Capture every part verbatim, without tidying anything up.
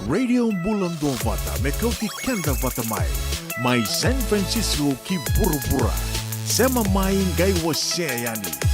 Radio Bula Duavata, me kauti keda vata mai. Mai San Francisco ki vuravura. Sema mai, qai wasea yani.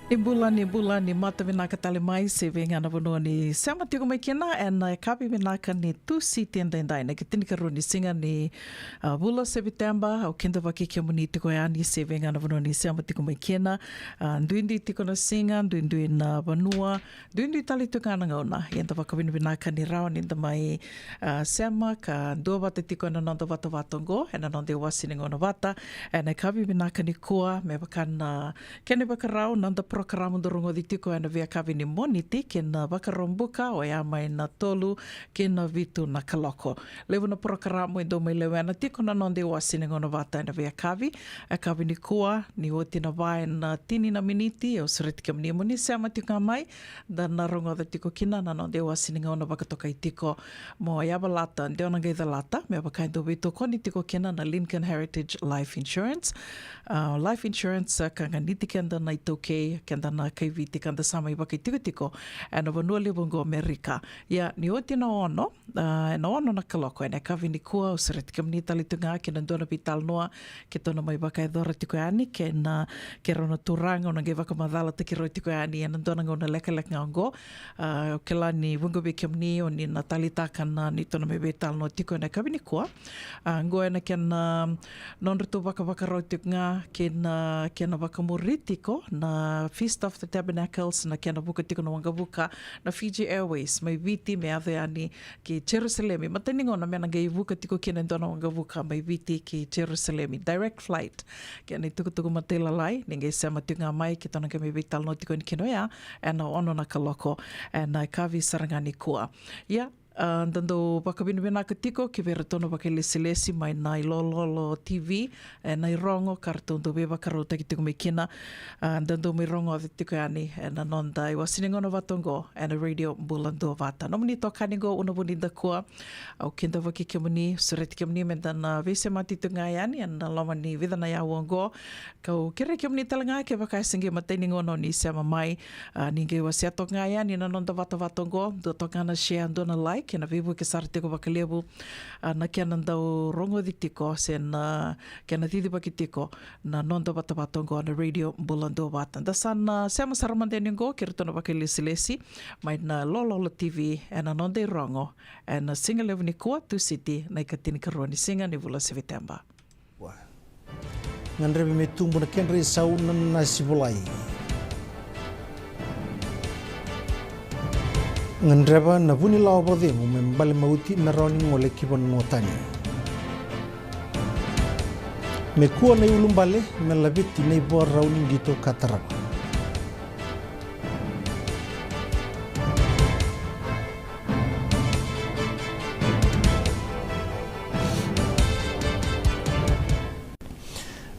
Ni bula, ni bula, ni mata vinaka tale mai, se vei ga na vanua ni sema tiko mai kina, ena yakavi vinaka ni Tusiti edaidai, na ikatinikarua ni siga ni, a, vula Seviteba. Au kidavaki kemuni tiko yani, se vei ga na vanua ni sema tiko mai kina. A, duidui tiko na siga, duidui na vanua, duidui tale tu ga na gauna. Ia da vakavinavinaka ni rawa ni da mai, a, sema ka duavata tiko ena noda vatavata oqo, ena noda iwasi ni gauna vata, ena yakavi vinaka nikua, me vaka na kena ivakarau, noda porokaramu da rogoci tiko ena veiyakavi ni Moniti kei na Vakaraubuka, oya mai na tolu ki na vitu na kaloko. Levu na porokaramu e dau mai lewena tiko na noda iwasi ni gauna vata ena veiyakavi. Yakavi nikua, ni oti na va ena tini na miniti, au sureti kemuni mo ni sema tiko ga mai, da na rogoca tiko kina na noda iwasi ni gauna vakatokai tiko mo yavalata, de o na qai calata, me vaka e dau veitokoni tiko kina na Lincoln Heritage Life Insurance. A, life insurance, a, ka ganiti keda na iTaukei, keda na kai Viti, ka da sa mai vakaitikotiko ena vanua levu oqo Amerika. Ia, ni oti na ono, a, ena ono na kaloko ena yakavi nikua, au sureti kemuni tale tu ga kei na dua na veitalanoa keitou na mai vakayacora tiko yani kei na, keirau na turaga, au na qai vakamacalataki rau tiko yani ena dua na gauna lekaleka ga oqo. A, au kila ni vuqa vei kemuni o ni na taleitaka na neitou na mai veitalanoa tiko ena yakavi nikua. A, oqo ena kena, nodratou vakavakarau tiko ga kei na kena vakamuri tiko na Feast of the Tabernacles, na kena vuka tiko na waqavuka na Fiji Airways mai Viti me yaco yani ki Jerusalemi. Matai ni gauna me na qai vuka tiko kina e dua na waqavuka mai Viti ki Jerusalemi, direct flight. Kena itukutuku matailalai, ni qai sema tiko ga mai, keitou na qai mai veitalanoa tiko yani kina oya ena ono na kaloko ena yakavi sara ga nikua. Ia, a, da dau vakavinavinaka tiko ki vei iratou na vakailesilesi mai na iLololo TV ena irogo ka ratou dau veivakarautaki tiko mai kina. A, da dau mai rogoca tiko yani ena noda iwasi ni gauna vata oqo ena Radio Bula Duavata. Nomuni itokani oqo Una Vunidakua. Au kidavaki kemuni, sureti kemuni me da na veisemati tu ga yani ena loma ni vica na aua oqo. Kau kerei kemuni tale ga, kevaka e se qai matai ni gauna o ni sema mai, a, ni qai wasea toka ga yani na noda vatavata oqo, dua toka ga na share, dua na like, ena veivuke sara tiko vakalevu, a, na kena dau rogoci tiko se na kena cicivaki tiko na noda vatavata oqo na Radio Bula Duavata. Da sa na sema sara mada yani oqo kei iratou na vakailesilesi mai na iLololo TV ena noda irogo ena siga levu nikua, Tusiti, na ikatinikarua ni siga ni vula Seviteba. Gadrevi me tubu na kedra isau na nasi volai. Gadreva na vunilawa vakacegu me bale mauti me rawa ni gole ki vanua tani. Me kua na iulubale me laveti na ivakarau ni qito ka tarava.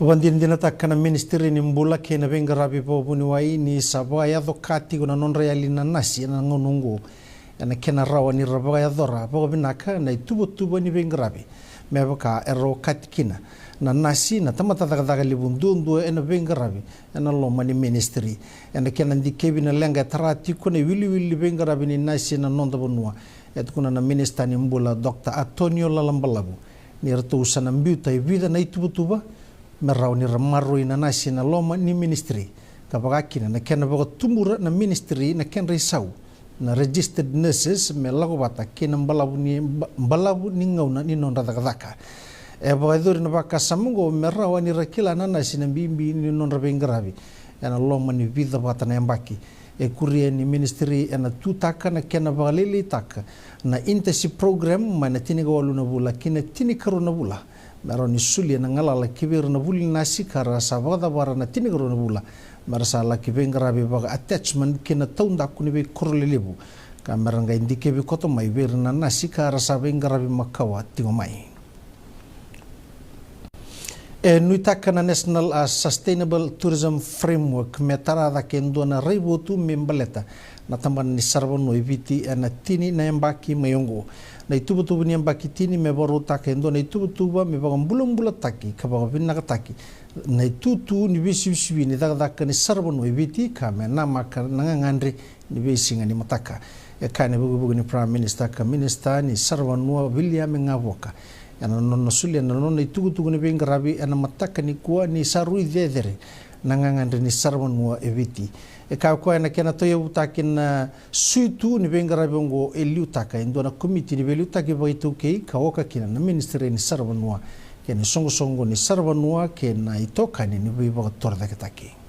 Vakadinadinataka na Ministry ni Bula kei na Veiqaravi Vakavuniwai ni sa vakayaco ka tiko na nodra yali na nasi ena gauna oqo, ena kena rawa ni ra vakayacora vakavinaka na ituvatuva ni veiqaravi, me vaka era okati kina na nasi na tamata cakacaka levu duadua ena veiqaravi ena loma ni ministry. Ena kena dikevi na leqa e tara tiko na iwiliwili ni veiqaravi ni nasi ena noda vanua, e tukuna na Minisita ni Bula, Doctor Antonio Lalabalavu, ni ratou sa na biuta e vica na ituvatuva me rawa ni ra maroroi na nasi ena loma ni ministry, ka vaka kina na kena vakatubura na ministry na kedra isau na registered nurses me lako vata kei na balavu ni, ba-, balavu ni gauna ni nodra cakacaka. E vakayacori na vakasama oqo me rawa ni ra kila na nasi na bibi ni nodra veiqaravi ena loma ni vica vata na yabaki. E kuria ni ministry ena tutaka na kena vakalailaitaka na internship program mai na tinikawalu na vula ki na tinikarua na vula, me rawa ni solia na galala ki vei ira na vuli nasi ka ra sa vakacavara na tinikarua na vula, me ra sa laki veiqaravi vaka-attachment ki na taudaku ni veikoro lelevu, ka me ra qai dikevi koto mai vei ira na nasi ka ra sa veiqaravi makawa tiko mai. E nuitaka na National, a, Sustainable Tourism Framework me tara cake e dua na raivotu me baleta na tabana ni saravanua e Viti ena tini na yabaki mai oqo. Na ituvatuva ni yabaki tini me vakarautaka e dua na ituvatuva me vakabulabulataki ka vakavinakataki na itutu ni veisivisivi ni cakacaka ni saravanua e Viti, ka me namaka na gagadre ni veisiga ni mataka. E kaya na ivukevuke ni Prime Minister ka Minisita ni saravanua, Viliame Gavoka, ena nona solia na nona itukutuku ni veiqaravi ena mataka nikua ni sa rui cecere na gagadre ni saravanua e Viti. E kaya o koya na kena tauyavutaki na suitu ni veiqaravi oqo e liutaka e dua na komiti ni veiliutaki vakaitaukei ka oka kina na Ministry ni Saravanua kei na isoqosoqo ni saravanua kei na itokani ni veivakatorocaketaki.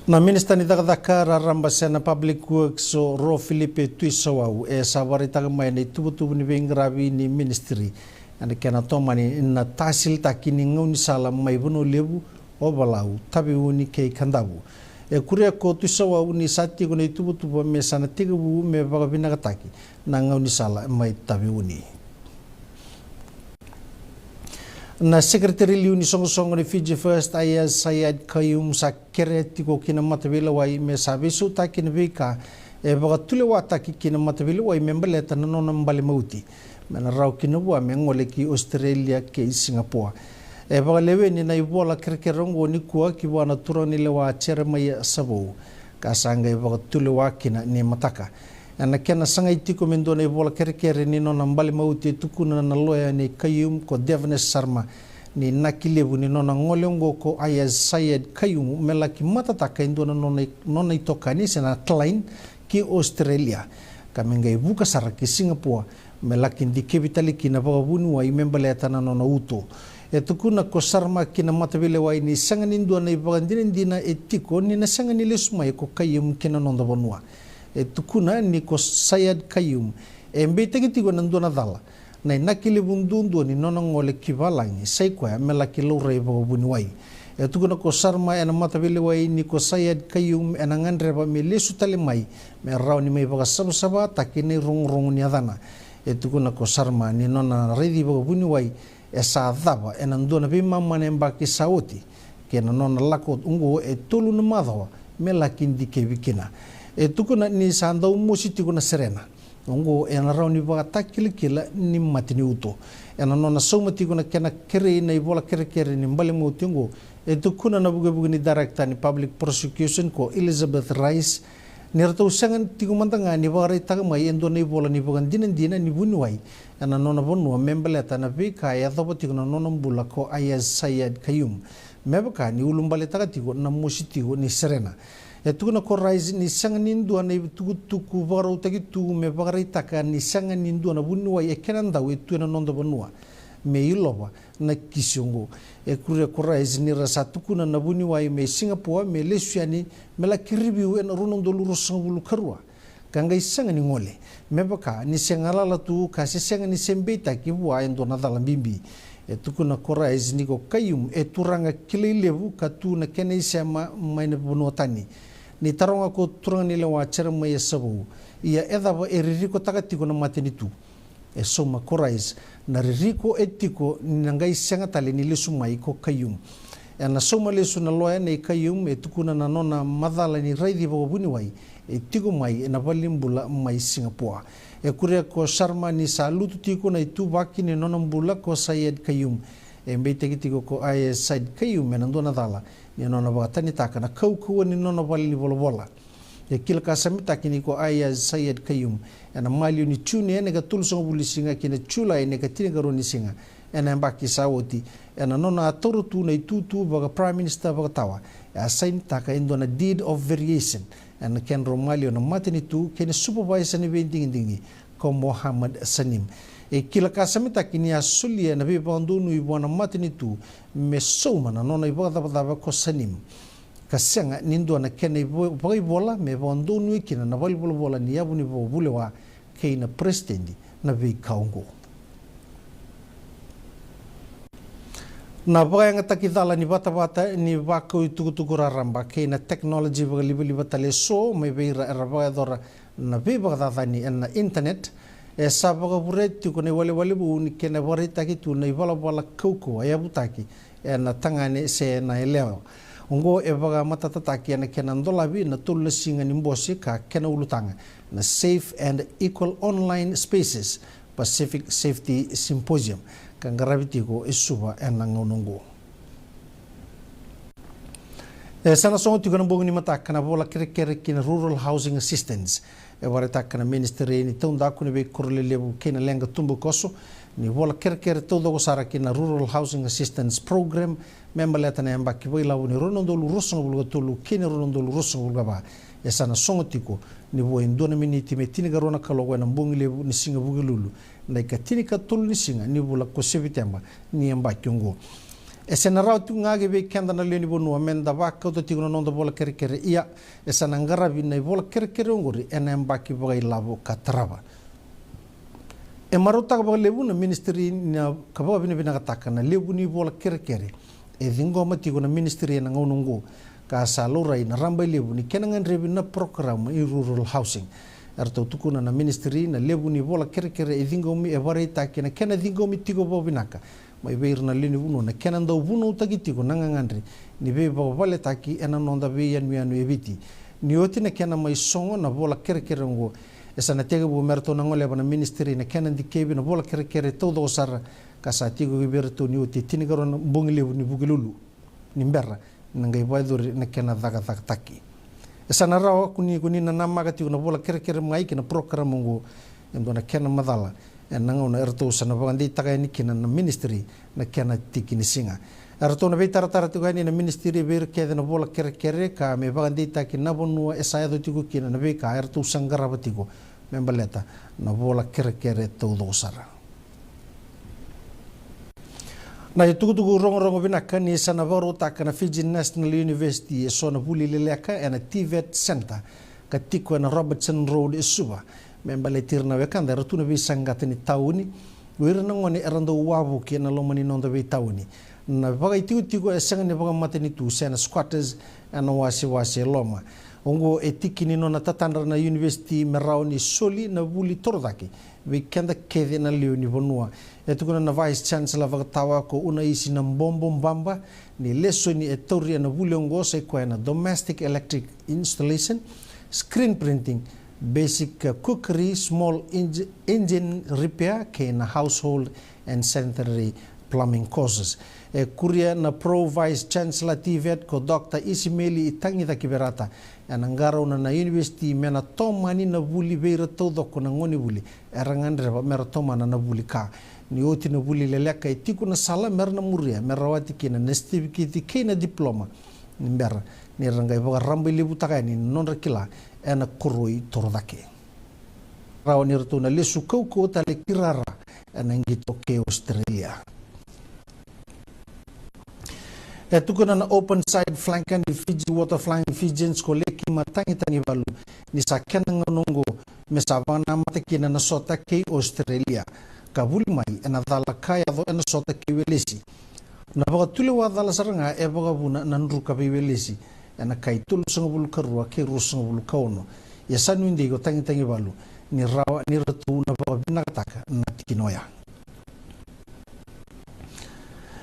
Na Minisita ni Cakacaka, Raraba se na Public Works, o Ro Filipe Tuisawau, e sa vakaraitaka mai na ituvatuva ni veiqaravi ni ministry ena kena tomani na tasilitaki ni gaunisala mai Vanua Levu, Ovalau, Taveuni kei Kadavu. E kuria ko Tuisawau ni sa tiko na ituvatuva me sa na tekivu me vakavinakataki na gaunisala mai Taveuni. Na Sekereteri Liu ni Soqosoqo ni Fiji First, Aiyaz Sayed-Khaiyum, sa kerea tiko ki na mataveilewai me sa veisautaki na veika e vakatulewataki ki na mataveilewai me baleta na nona bale mauti, me na rawa kina vua me gole ki Ositerelia kei Sigapoa. E vakaleweni na ivola kerekere oqo nikua ki vua na turaganilewa Jeremaia Savou, ka sa qai vakatulewa kina ni mataka. Ena kena sagai tiko me dua na ivola kerekere ni nona bale mauti, e tukuna na loya nei Khaiyum ko Devnes Sharma ni inaki levu ni nona gole oqo ko Aiyaz Sayed-Khaiyum me laki matataka e dua na nona, nona itokani se na client ki Ositerelia, ka me qai vuka sara ki Sigapoa me laki dikevi tale kina vakavuniwai me baleta na nona uto. E tukuna ko Sharma ki na mataveilewai ni sega ni dua na ivakadinadina e tiko ni na sega ni lesu mai ko Khaiyum ki na noda vanua. E tukuna ni ko Sayed-Khaiyum e beitaki tiko ena dua na cala, na inaki levu duadua ni nona gole ki valagi, sa i koya me laki laurai vakavuniwai. E tukuna ko Sharma ena mataveilewai ni ko Sayed-Khaiyum ena gadreva me lesu tale mai me rawa ni mai vakasavasavataki na irogorogo ni yacana. E tukuna ko Sharma ni nona raici vakavuniwai e sa cava ena dua na veimama na yabaki sa oti, kei na nona lako oqo e tolu na macawa me laki dikevi kina. E tukuna ni sa dau mosi tiko na serena oqo ena rawa ni vakatakilakila ni mate ni uto. Ena nona sauma tiko na kena kerei na ivola kerekere ni bale mauti oqo, e tukuna na vukevuke ni Director ni Public Prosecution ko Elizabeth Rice ni ratou sega tiko mada ga ni vakaraitaka mai e dua na ivola ni vakadinadina ni vuniwai ena nona vanua me baleta na veika e yacova tiko na nona bula ko Aiyaz Sayed-Khaiyum, me vaka ni ulubaletaka tiko na mosi tiko ni serena. E tukuna ko Rice ni sega ni dua na itukutuku vakarautaki tu me vakaraitaka ni sega ni dua na vuniwai e kena dau e tu ena noda vanua me ilova na kisi oqo. E kuria ko Rice ni ra sa tukuna na vuniwai mai Sigapoa me lesu yani me laki review ena rua na udolu ruasagavulu ka rua, ka qai sega ni gole, me vaka ni se galala tu ka se sega ni se beitaki vua e dua na cala bibi. E tukuna ko Rice ni ko Khaiyum e turaga kilai levu ka tu na kena isema mai na vanua tani. Ni taroga ko turaganilewa Jeremaia Savou, ia e cava e ririkotaka tiko na matanitu, e sauma ko Rice na ririko e tiko ni na qai sega tale ni lesu mai ko Khaiyum. Ena sauma lesu na loya nei Khaiyum, e tukuna na nona macala ni raici vakavuniwai e tiko mai ena valenibula mai Sigapoa. E kuria ko Sharma ni sa lutu tiko na ituvaki ni nona bula ko Sayed-Khaiyum. E beitaki tiko ko Aiyaz Sayed-Khaiyum ena dua na cala ni nona vakatanitaka na kaukauwa ni nona valenivolavola. E kila ka samitaki ni ko Aiyaz Sayed-Khaiyum ena maliwa ni June ena ikatolusagavulu ni siga kei na Julai ena ikatinikarua ni siga, ena yabaki sa oti, ena nona a taura tu na itutu vaka Prime Minister vakatawa, e a sainitaka e dua na deed of variation ena kedrau maliwa na matanitu kei na supervisor ni veidigidigi ko Mohammed Saneem. E kila ka samitaki ni a solia na veivakadonui vua na matanitu me sauma na nona ivakacavacava ko Saneem. ka sega ni dua na kena ivo-, vakaivola me vakadonuya kina na valenivolavola ni yavu ni vakavulewa kei na peresitedi na veika oqo. Na vakayagataki cala ni vatavata ni vakau itukutuku raraba kei na tekinoloji vakalivaliva tale eso mai vei ira era vakayacora na veivakacacani ena internet, e sa vakavurea tiko na iwalewale vou ni kena vakaraitaki tu na ivalavala kaukauwa e yavutaki ena tagane se na yalewa. Oqo e vakamatatataki ena kena dolavi na tolu na siga ni bose ka kena ulutaga na Safe and Equal Online Spaces Pacific Safety Symposium, ka qaravi tiko e Suva ena gauna oqo. E sa na sogo tiko ena bogi ni mataka na vola kerekere ki na Rural Housing Assistance. E vakaraitaka na Ministry ni Taudaku ni Veikoro Lelevu kei na Leqa Tubukoso ni vola kerekere taucoko sara ki na Rural Housing Assistance Program me baleta na yabaki vakailavo ni rua na udolu ruasagavulu ka tolu kei na rua na udolu ruasagavulu ka va. E sa na sogo tiko ni vo e dua na miniti me tinikarua na kaloko ena bogi levu ni siga Vukelulu, na ikatinikatolu ni siga ni vula ko Seviteba ni yabaki oqo. E sa na rawa tiko ga ki vei keda na lewe ni vanua me da vakauta tiko na noda vola kerekere, ia e sa na qaravi na ivola kerekere oqori ena yabaki vakailavo ka tarava. E marautaka vakalevu na ministry na ka vakavinavinakataka na levu ni vola kerekere e ciqoma tiko na ministry ena gauna oqo, ka sa laurai na raba e levu ni kena gadrevi na porokaramu i rural housing. Eratou tukuna na ministry na levu ni vola kerekere e ciqomi e vakaraitaki na kena ciqomi tiko vakavinaka mai vei ira na lewe ni vanua na kena dau vunautaki tiko na gagadre ni veivakavaletaki ena noda veiyanuyanu e Viti. Ni oti na kena mai sogo na vola kerekere oqo, e sa na tekivu me ratou na goleva na ministry na kena dikevi na vola kerekere taucoko sara, ka sa tiko ki vei iratou ni oti e tinikarua na bogi levu ni Vukelulu ni bera na qai vakayacori na kena cakacakataki. E sa na rawa ko ni, ko ni na namaka tiko na vola kerekere mai kei na porokaramu oqo e dua na kena macala ena gauna eratou sa na vakadeitaka yani kina na ministry na kena tiki ni siga. Eratou na veitaratara tiko yani na ministry vei ira kece na vola kerekere ka me vakadeitaki na vanua e sa yaco tiko kina na veika eratou sa qarava tiko me baleta na vola kerekere taucoko sara. Na itukutuku rogorogo vinaka ni sa na vakarautaka na Fiji National University e so na vuli leleka ena TVET Centre ka tiko ena Robertson Road e Suva me baleti ira na wekada era tu na veisaqata ni tauni, o ira na gone era dau wavoki ena loma ni noda veitauni. Na vakaitikotiko e sega ni vakamatanitu se na squatters ena wasewase e loma. Oqo e tiki ni nona tatadra na university me rawa ni soli na vuli torocake vei keda kece na lewe ni vanua. E tukuna na Vice Chancellor vakatawa ko Unaisi Nabobo Baba ni lesoni e tauri ena vuli oqo sai koya na domestic electric installation, screen printing, basic, uh, cookery, small engine repair kei na household and sanitary plumbing courses. E kuria na Pro Vice Chancellor TVET ko Doctor Isimeli Itagicaki Verata ena qarauna na university me na tomani na vuli vei ira taucoko na gonevuli era gadreva me ra tomana na vuli ka. Ni oti na vuli leleka e tiko na sala me ra na muria me rawati kina na sitivikiti kei na diploma ni bera ni ra qai vakarabailevutaka yani na nodra kila ena koroi torocake. Rawa ni ratou na lesu kaukauwa tale ki rara ena qito kei Australia. E tukuna na open side flanker ni Fiji Water Flying Fijians ko Leki Matagitagivalu ni sa kena gauna oqo me sa vakanamata kina na sota kei Australia ka vuli mai ena cala ka yaco ena sota kei Welesi. Na vakatulewa cala sara ga e vakavuna na druka vei Welesi ena kai tolusagavulu ka rua kei ruasagavulu ka ono. Ia sa nuidei ko Tagitagivalu ni rawa ni ratou na vakavinakataka na tikina oya.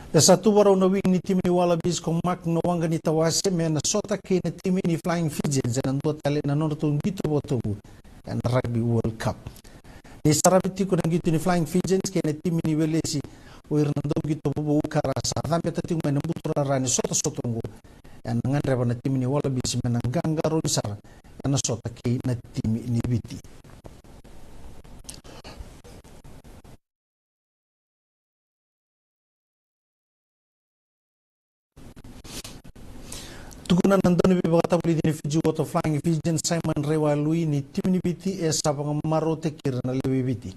E sa tu vakarau na wing ni timi ni Wallabies ko Mark Nawaqanitawase me na sota kei na timi ni Flying Fijians ena dua tale na nodratou qito vakatobu ena Rugby World Cup. Ni saravi tiko na qito ni Flying Fijians kei na timi ni Welesi, o ira na dauqito vovou ka ra sa cabeta tiko mai na buturara ni sotasota oqo, ena gadreva na timi ni Wallabies me na qaqarauni sara ena sota kei na timi ni Viti. Tukuna na dauniveivakatavulici ni Fiji Water Flying Fijians Simon Raiwalui ni timi ni Viti e sa vakamarautaki ira na lewe i Viti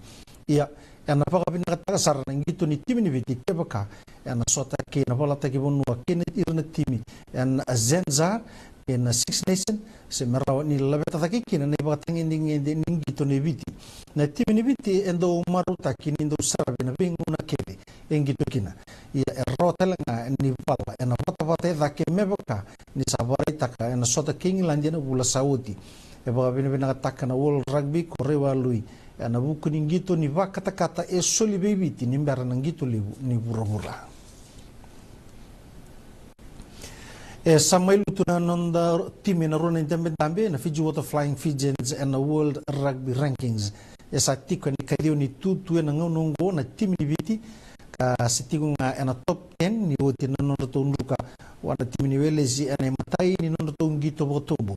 Ia, ena vakavinakataka sara na qito ni timi ni Viti kevaka ena sota kei na valataki vanua kei na ira na timi ena Zenza kei na Six Nation, se me rawa ni laveta cake kina na ivakatagedegede ni qito nei Viti. Na timi ni Viti e dau marautaki ni dau saravi ena veigauna kece e qito kina. Ia e rawa tale ga ni vala ena vatavata e cake me vaka ni sa vakaraitaka ena sota kei Igiladi ena vula sa oti. E vakavinavinakataka na World Rugby ko Raiwalui ena vuku ni qito ni vakatakata e soli vei Viti ni bera na qito levu ni vuravura. E sa mai lutu na noda timi ena rua na idabedabe na Fiji Water Flying Fijians ena World Rugby Rankings. E sa tiko ena ikaciwa ni tutu ena gauna oqo na timi ni Viti, ka se tiko ga ena top ten ni oti na nodratou druka vua na timi ni Welesi ena imatai ni nodratou qito vakatobu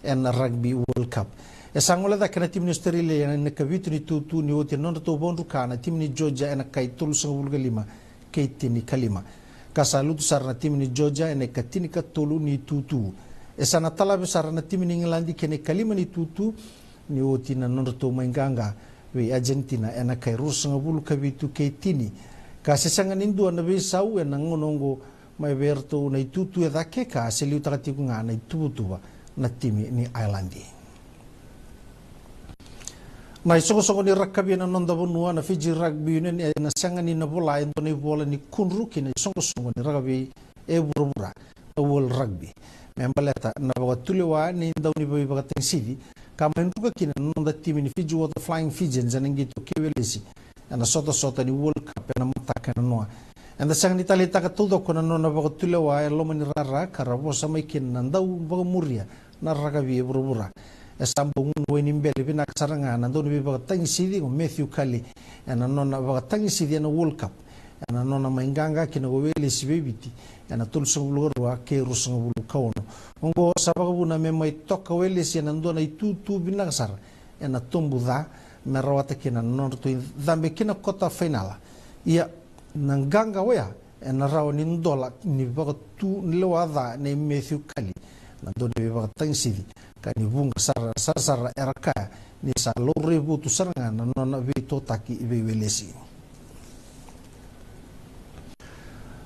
ena Rugby World Cup. E sa gole cake na timi ni Australia ena ikavitu ni tutu ni oti na nodratou vakadruka na timi ni Georgia ena kai tolusagavulu ka lima kei tinikalima. Ka sa lutu sara na timi ni Georgia ena ikatinikatolu ni tutu. E sa na talavi sara na timi ni Igiladi kei na ikalima ni tutu ni oti na nodratou mai qaqa vei Argentina ena kai ruasagavulu ka vitu kei tini. Ka se sega ni dua na veisau ena gauna oqo mai vei iratou na itutu e cake ka se liutaka tiko ga na ituvatuva na timi ni Ailadi. Na isoqosoqo ni rakavi ena noda vanua na Fiji Rugby Union ena sega ni na vola e dua na ivola ni kudru ki na isoqosoqo ni rakavi e vuravura na World Rugby me baleta na vakatulewa ni dau ni veivakatagisidi ka mai druka kina na noda timi ni Fiji Water Flying Fijians ena qito kei Welesi ena sotasota ni World Cup ena mataka ena noa. Eda sega ni taleitaka taucoko na nona vakatulewa e loma ni rara ka ra vosa mai kina na dau vakamuria na rakavi e vuravura. E sa bau gunu wai ni bele vinaka sara ga na dau ni veivakatagisidi ko Matthew Cully ena nona vakatagisidi ena World Cup ena nona mai qaqa kina ko Welesi vei Viti ena tolusagavulu ka rua kei ruasagavulu ka ono. Oqo sa vakavuna me mai toka Welesi ena dua na itutu vinaka sara ena tobu ca me rawata kina na nodratou icabe ki na kota fainala. Ia na qaqa oya ena rawa ni dola ni vakatulewa ca nei Matthew Cully na dau ni veivakatagisidi ka ni vuqa sara sarasara era kaya ni sa laurai votu sara ga na nona veitotaki vei Welesi.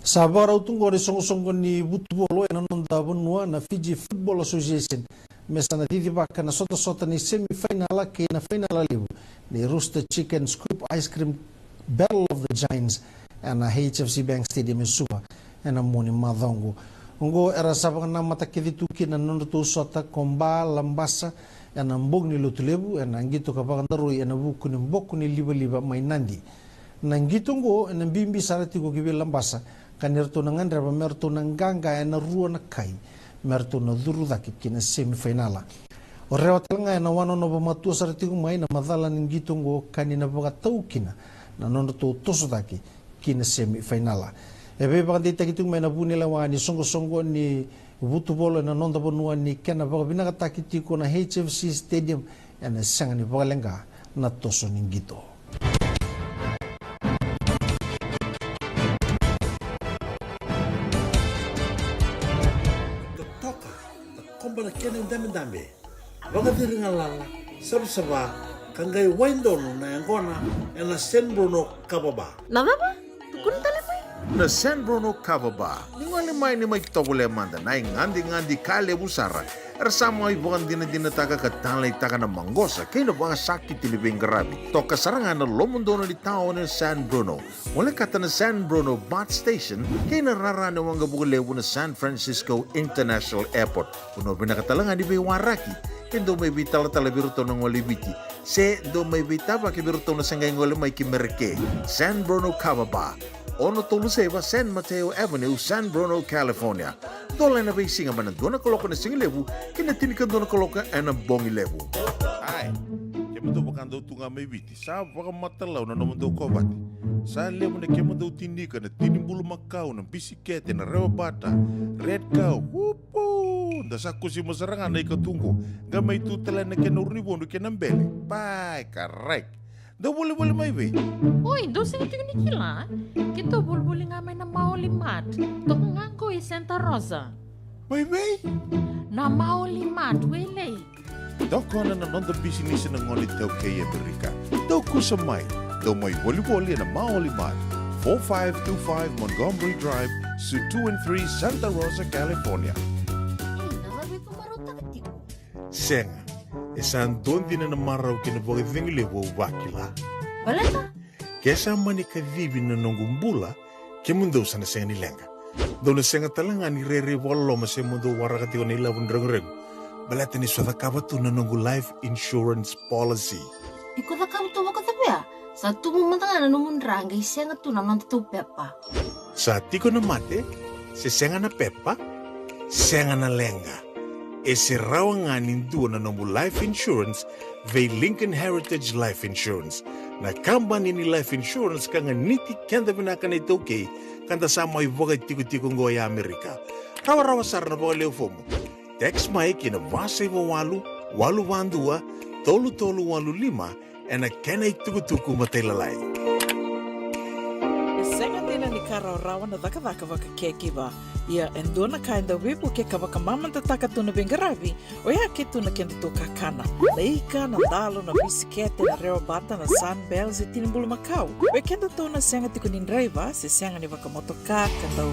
Sa vakarau tu oqo na isoqosoqo ni vutuvolo ena noda vanua na Fiji Football Association me sa na cicivaka na sotasota ni semi fainala kei na fainala levu ni Rooster Chicken Scoop Ice Cream Battle of the Giants ena H F C Bank Stadium e Suva ena mua ni macawa oqo. Oqo era sa vakanamata kece tu kina na nodratou sota ko Ba Labasa ena bogi ni Lotulevu ena qito ka vakadaroi ena vuku ni boko ni livaliva mai Nadi. Na qito oqo ena bibi sara tiko ki vei Labasa ka ni ratou na gadreva me ratou na qaqa ena rua na kai me ratou na curu cake ki na semi fainala. O Rewa tale ga ena wanonova matua sara tiko mai na macala ni qito oqo ka ni na vakatau kina na nodratou toso cake ki na semi fainala. E veivakadeitaki tiko mai na vunilewa ni soqosoqo ni vutuvolo ena noda vanua ni kena vakavinakataki tiko na H F C Stadium ena sega ni vakaleqa na toso ni qito. Totoka, na koba na kena idabedabe, vakaciri galala, savasava, ka qai wai donu na yaqona ena San Bruno Kava Bar. Na cava? Tukuna tale mai. Na San Bruno Kava Bar. Ni gole mai ni mai tovolea mada na igadigadi ka levu sara. Era sa mai vakadinadinataka ka taleitaka na maqosa kei na vakasakiti ni veiqaravi. Toka sara ga na lomodonu ni taoni na San Bruno. Molekata na San Bruno Bus Station kei na rara ni waqavuka levu na San Francisco International Airport. Vanua vinaka tale ga ni veiwaraki. Ke dou mai veitalatala vei iratou na gole i Viti se dou mai veitavaki vei iratou na se qai gole mai ki Mereke. San Bruno Kava Bar, ono tolu saiva San Mateo Avenue, San Bruno, California. Dola ena veisiga mai na dua na kaloko ena sigalevu ki na tinikadua na kaloko ena bogilevu. Ai, kemudou vakadau tu ga mai Viti, sa vakamatalau na nomudou kovate. Sa levu na kemudou tinika, na tini bulumakau, na bisikete, na rewabata, red cow, wupu! Da sa kusima sara ga na ika tu qo. Qa mai tu tale na kena urunivodu kei na bele. Pai, karai. Dou volivoli mai vei? Oi, dou sega tiko ni kila? Keitou volivoli ga mai na Maoli Mart. Toka ga qo i Santa Rosa. Mai vei? Na Maoli Mart, Wailei. Tokona na noda bisinisi na gone iTaukei e Amerika. Dou kusa mai. Dou mai volivoli ena Maoli Mart, four five two five Montgomery Drive, Suite two and three, Santa Rosa, California. Sega, e sa dua dina na marau kei na vakacegu levu au vakila. Baleta? Ke sa mani kacivi na noqu bula, kemudou sa na sega ni leqa. Dou na sega tale ga ni rairai vakaloloma se mo dou waraka tiko na ilavo ni reguregu. Baleta ni sa cakava tu na noqu life insurance policy. Iko cakava tu vakacava ya? Sa tubu mada ga na nomu dra qai sega tu na noda tou pepa. Sa tiko na mate, se sega na pepa, sega na leqa. E se rawa ga ni dua na nomu life insurance vei Lincoln Heritage Life Insurance, na kabani ni life insurance ka ganiti keda vinaka na iTaukei, ka da sa mai vakatikotiko oqo e Amerika. Rawarawa sara na vakalewe fomu. Text mai ki na va saiva walu, walu va dua, tolu tolu walu lima, ena kena itukutuku matailalai. E sega dina ni ka rawarawa na cakacaka vaka caregiver. Ia e dua na ka e dau veivuke ka vakamamadataka tu na veiqaravi, oya ke tu na kedatou kakana. Na ika, na dalo, na bisikete, na rewabata, na Sunbell, se tini bulumakau. Vei kedatou na sega tiko ni draiva, se sega ni vakamotoka, ka dau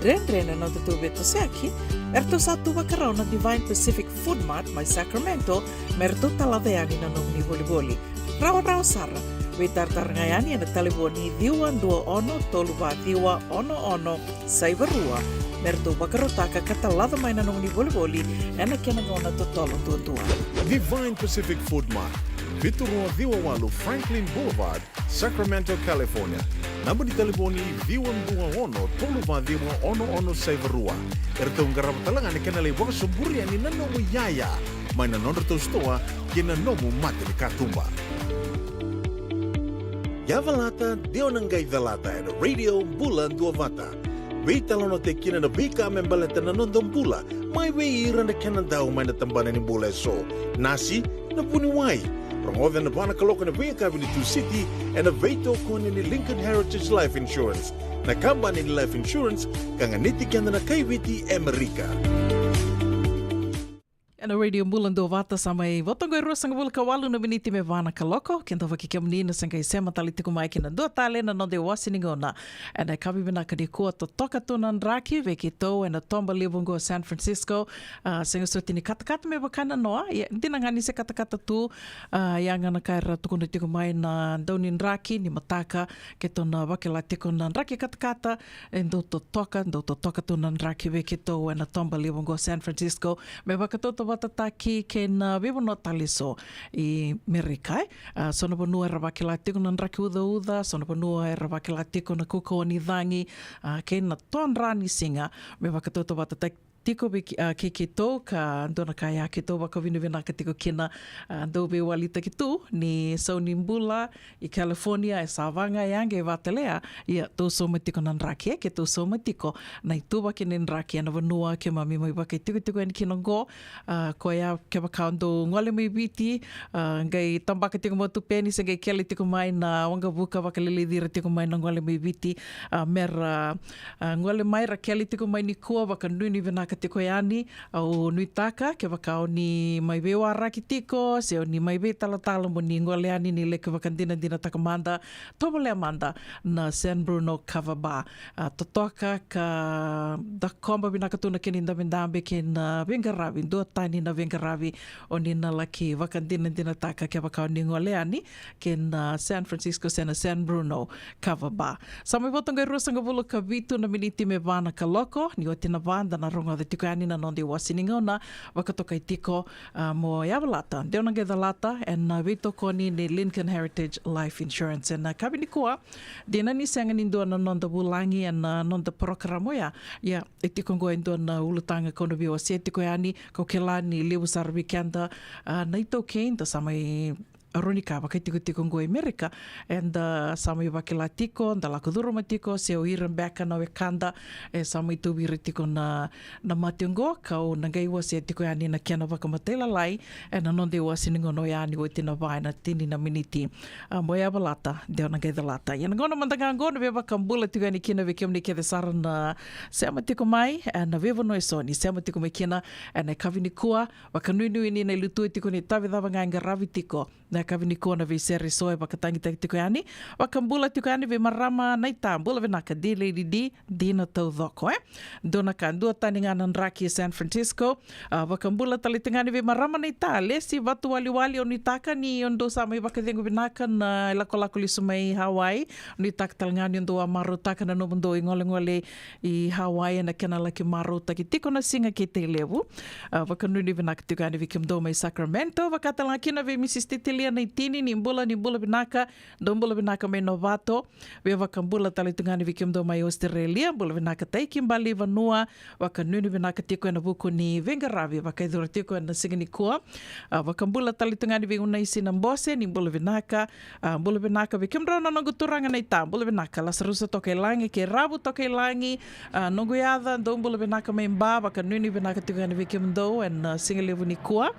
dredre na nodatou veitosoyaki, eratou sa tu vakarau na Divine Pacific Food Mart mai Sacramento, me ratou talaca yani na nomuni volivoli. Rawarawa sara, veitaratara ga yani ena talevoni ciwa dua ono tolu va ciwa ono ono saiva rua, me ratou vakarautaka ka talaca mai na nomuni volivoli ena kena gauna totolo duadua. Divine Pacific Food Mart, vitu rua ciwa walu Franklin Boulevard, Sacramento, California. Naba ni talevoni ciwa dua ono tolu va ciwa ono ono saiva rua. Eratou qarava tale ga na kena lai vakasoburia ni na nomu iyaya mai na nodratou sitoa kei na nomu mata ni katuba. Yavalata, deo na qai calata ena Radio Bula Duavata. Veitalanoataki kina na veika me baleta na noda bula, mai vei ira na kena dau mai na tabana ni bula eso. Nasi, na vuniwai. Rogoca ena va na kaloko ena veiyakavi ni Tusiti, ena veitokoni ni Lincoln Heritage Life Insurance, na kabani ni life insurance ka ganiti keda na kaiviti Amerika. Ena Radio Bula Duavata, sa mai vo toka e ruasagavulu ka walu na miniti me va na kaloko. Keda vaki kemuni na sa qai sema tale tiko mai ki na dua tale na noda iwasi ni gauna. Ena yakavi vinaka nikua, totoka tu na draki vei keitou ena toba levu oqo San Francisco. A, sega soti ni katakata me vaka na noa, ia, dina ga ni se katakata tu. A, ia ga na ka era tukuna tiko mai na dau ni draki ni mataka, keitou na vakila tiko na draki katakata, e dau totoka, dau totoka tu na draki vei keitou ena toba levu oqo San Francisco, me vakatautauvatataki kei na veivanua tale eso i Merika, e. A, so na vanua era vakila tiko na draki ucauca, so na vanua era vakila tiko na kaukauwa ni cagi, a, kei na todra ni siga, me vakatautauvatataki tiko vei ke-, a, kei keitou, ka dua na ka ya keitou vakavinavinaka tiko kina, a, dau veiwalitaki tu ni sau ni bula i California, e sa vaga ya qai vata tale ya, ia tou sauma tiko na draki, e, keitou sauma tiko na ituvaki ni draki ena vanua keimami mai vakaitikotiko yani kina oqo. A, koya kevaka o dou gole mai Viti, a, qai tabaka tiko mai Tupeni se qai kele tiko mai na waqavuka, vakaleleci ira tiko mai na gole mai Viti, a, mera, a, gole mai ra kele tiko mai nikua, vakanuinui vinaka tiko yani. Au nuitaka kevaka o ni mai veiwaraki tiko se o ni mai veitalatala mo ni gole yani, ni laki vakadinadinataka mada, tovolea mada na San Bruno Kava Bar. A, totoka ka dakoba vinaka tu na kena idabedabe kei na veiqaravi, duatani na veiqaravi o ni na laki vakadinadinataka kevaka o ni gole yani ki na San Francisco se na San Bruno Kava Bar. Sa mai vo toka e ruasagavulu ka vitu na miniti me va na kaloko, ni oti na va da na rogoca tiko yani na noda iwasi ni gauna, vakatokai tiko, a, mo yavalata, deo na qai calata ena veitokoni ni Lincoln Heritage Life Insurance. Ena yakavi nikua, dina ni sega ni dua na noda vulagi ena noda porokaramu oya, ia e tiko oqo e dua na ulutaga kau na veiwasea tiko yani, kau kila ni levu sara vei keda, a, na iTaukei da sa mai rawa ni ka vakaitikotiko oqo i Merika, eda sa mai vakila tiko, da lako curuma tiko, se o ira beka na wekada e sa mai tauvi ira tiko na, na mate oqo, kau na qai wasea tiko yani na kena vakamatailalai ena noda iwasi ni gauna oya ni oti na va ena tini na miniti. A, mo yavalata, deo na qai calata. Ia na gauna mada ga oqo na veivakabula tiko yani kina vei kemuni kece sara na sema tiko mai ena veivanua eso ni sema tiko mai kina ena yakavi nikua. Vakanuinui ni na ilutu tiko ni tavi cava ga e qaravi tiko na yakavi nikua na veisere eso e vakatagitaki tiko yani. Vakabula tiko yani vei marama naita, bula vinaka D Lady D, dina taucoko, e. Dua na ka, dua tani ga na draki e San Francisco. A, vakabula tale tiko ga yani vei marama naita, Lesi Vatuwaliwali, au nuitaka ni o dou sa mai vakacegu vinaka na ilakolako lesu mai Hawaii. Au nuitaka tale ga ni o dou a marautaka na nomudou igolegole i Hawaii ena kena laki marautaki tiko na siga kei Tailevu. A, vakanuinui vinaka tiko yani vei kemudou mai Sacramento, vaka tale ga kina vei Mrs Titilia Naitini, ni bula, ni bula vinaka, dou bula vinaka mai Novato. Via vakabula tale tu ga yani vei kemudou mai Australia, bula vinaka Taiki Balivanua, vakanuinui vinaka tiko ena vuku ni veiqaravi vakayacori tiko ena siga nikua. A, vakabula tale tu ga yani vei Unaisi Nabose, ni bula vinaka, a, bula vinaka vei kemudrau na noqu turaga naita, bula vinaka Lasarusa Tokailagi kei Ravu Tokailagi, a, noqu yaca, dou bula vinaka mai Ba, vakanuinui vinaka tiko yani vei kemudou ena, a, siga levu nikua.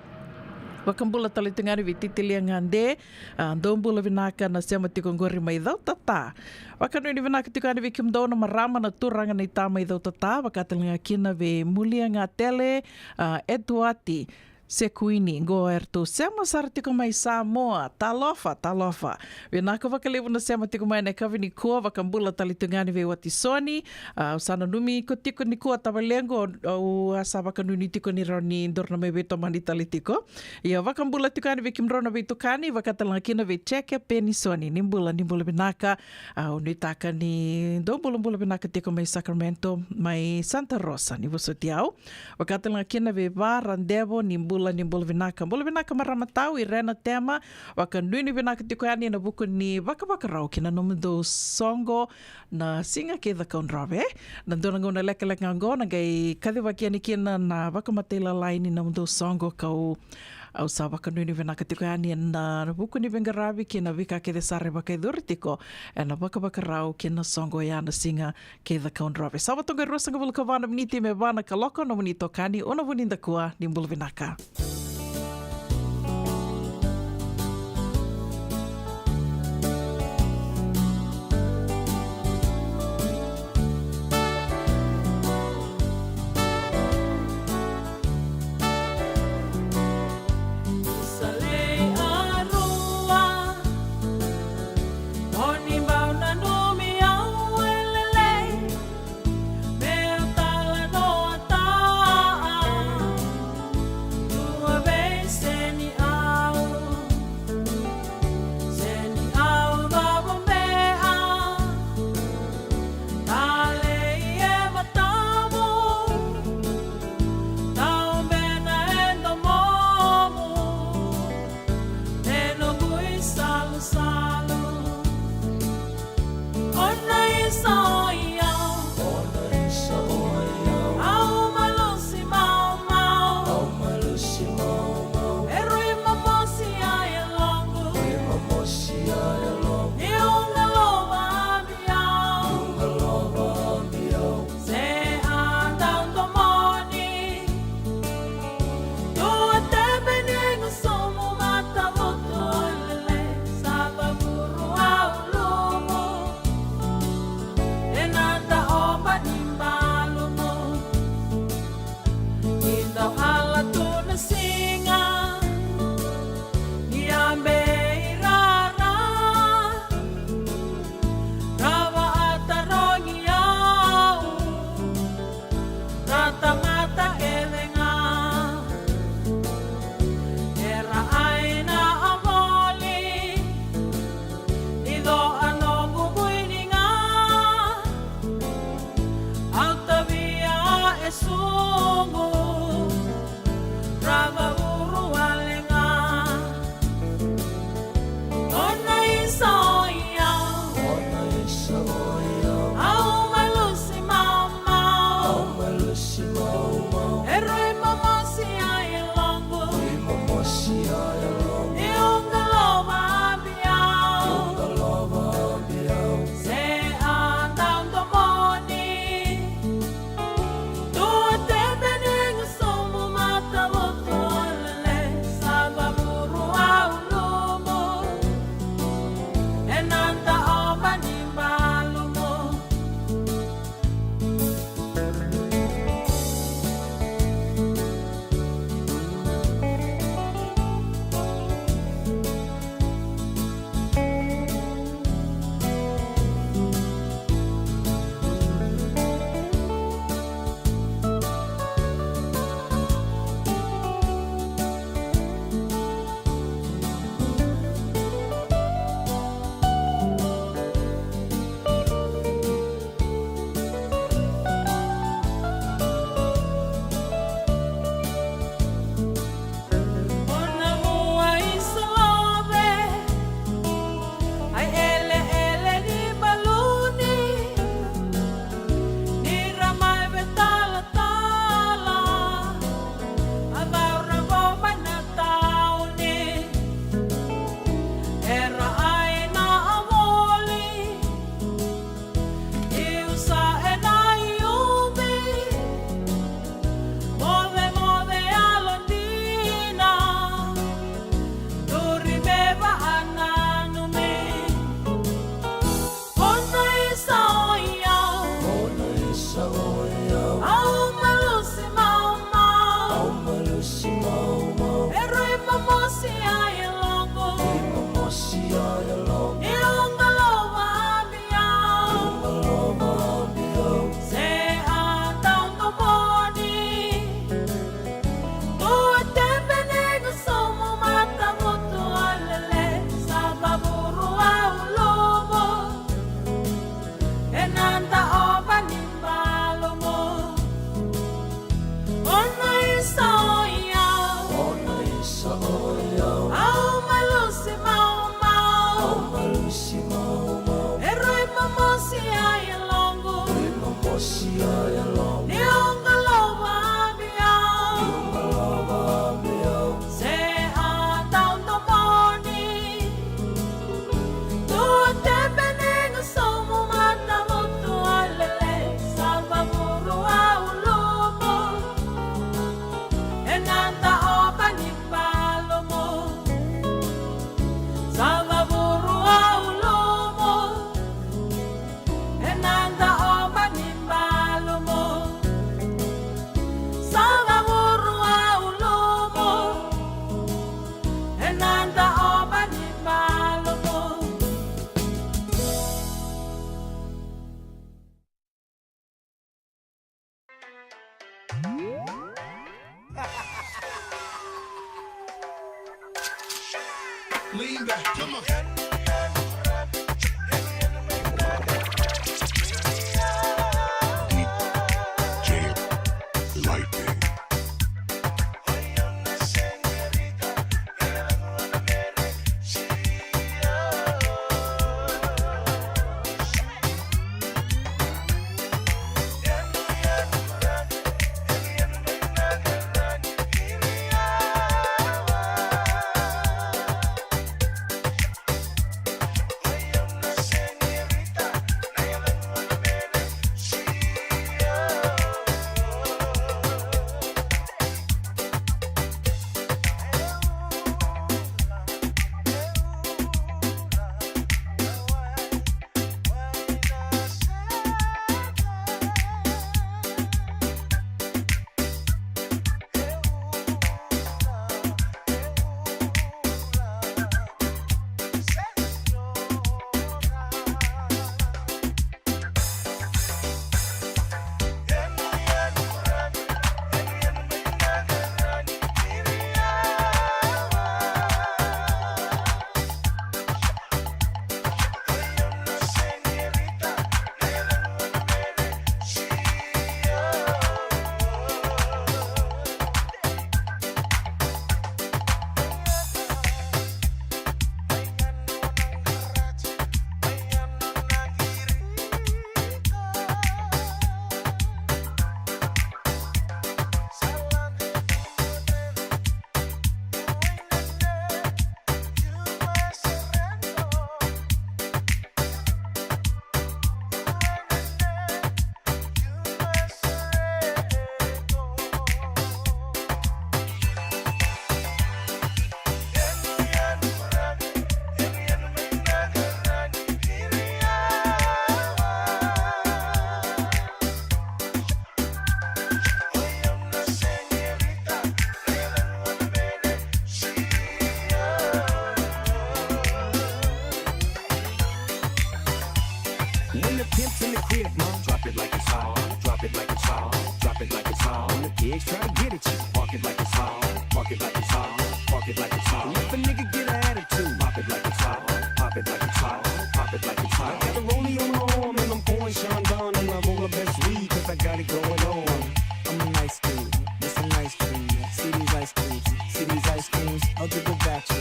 Vakabula tale tu ga yani vei Titilia Gade, a, dou bula vinaka na sema tiko qori mai Cautata. Vakanuinui vinaka tiko yani vei kemudou na marama na turaga naita mai Cautata, vaka tale ga kina vei Mulia Gatele, a, Etuati Sekuini, qo eratou sema sara tiko mai Samoa, talofa, talofa. Vinaka vakalevu na sema tiko mai ena yakavi nikua, vakabula tale tu ga yani vei Watisoni, a, au sa nanumi iko tiko nikua tavalequ, au a sa vakanuinui tiko ni rawa ni dou na mai veitomani tale tiko. Ia vakabula tiko yani vei kemudrau na veitokani, vaka tale ga kina vei Jeke Penisoni, ni bula, ni bula vinaka, au nuitaka ni dou bulabula vinaka tiko mai Sacramento, mai Santa Rosa, ni vosoti au. Vaka tale ga kina vei Varadevo, ni bula, ni bula vinaka. Bula vinaka marama tau, Irena Tema, vakanuinui vinaka tiko yani ena vuku ni vakavakarau ki na nomudou soqo na siga kei Cakaudrove. Na dua na gauna lekaleka ga qo na qai kacivaki yani kina na vakamatailalai ni nomudou soqo kau, au sa vakanuinui vinaka tiko yani ena vuku ni veiqaravi kei na veika kece sara e vakayacori tiko ena vakavakarau ki na soqo ya na siga kei Cakaudrove. Sa vatoka e ruasagavulu ka va na miniti me va na kaloko, nomuni itokani, Una Vunidakua, ni bula vinaka. Lean back. Come on. D J Lightning. When the pimp's in the crib, ma, drop it like it's hot. Drop it like it's hot. Drop it like it's hot. When the pigs try to get at you, park it like it's hot. Park it like it's hot. Park it like it's hot. If a nigga get an attitude, pop it like it's hot. Pop it like it's hot. Pop it like it's hot. I got the rollie on my arm and I'm pouring Chandon and I roll the best weed 'cause I got it going on. I'm a nice dude with some nice dreams. See these ice creams, see these ice creams. I'll give it back to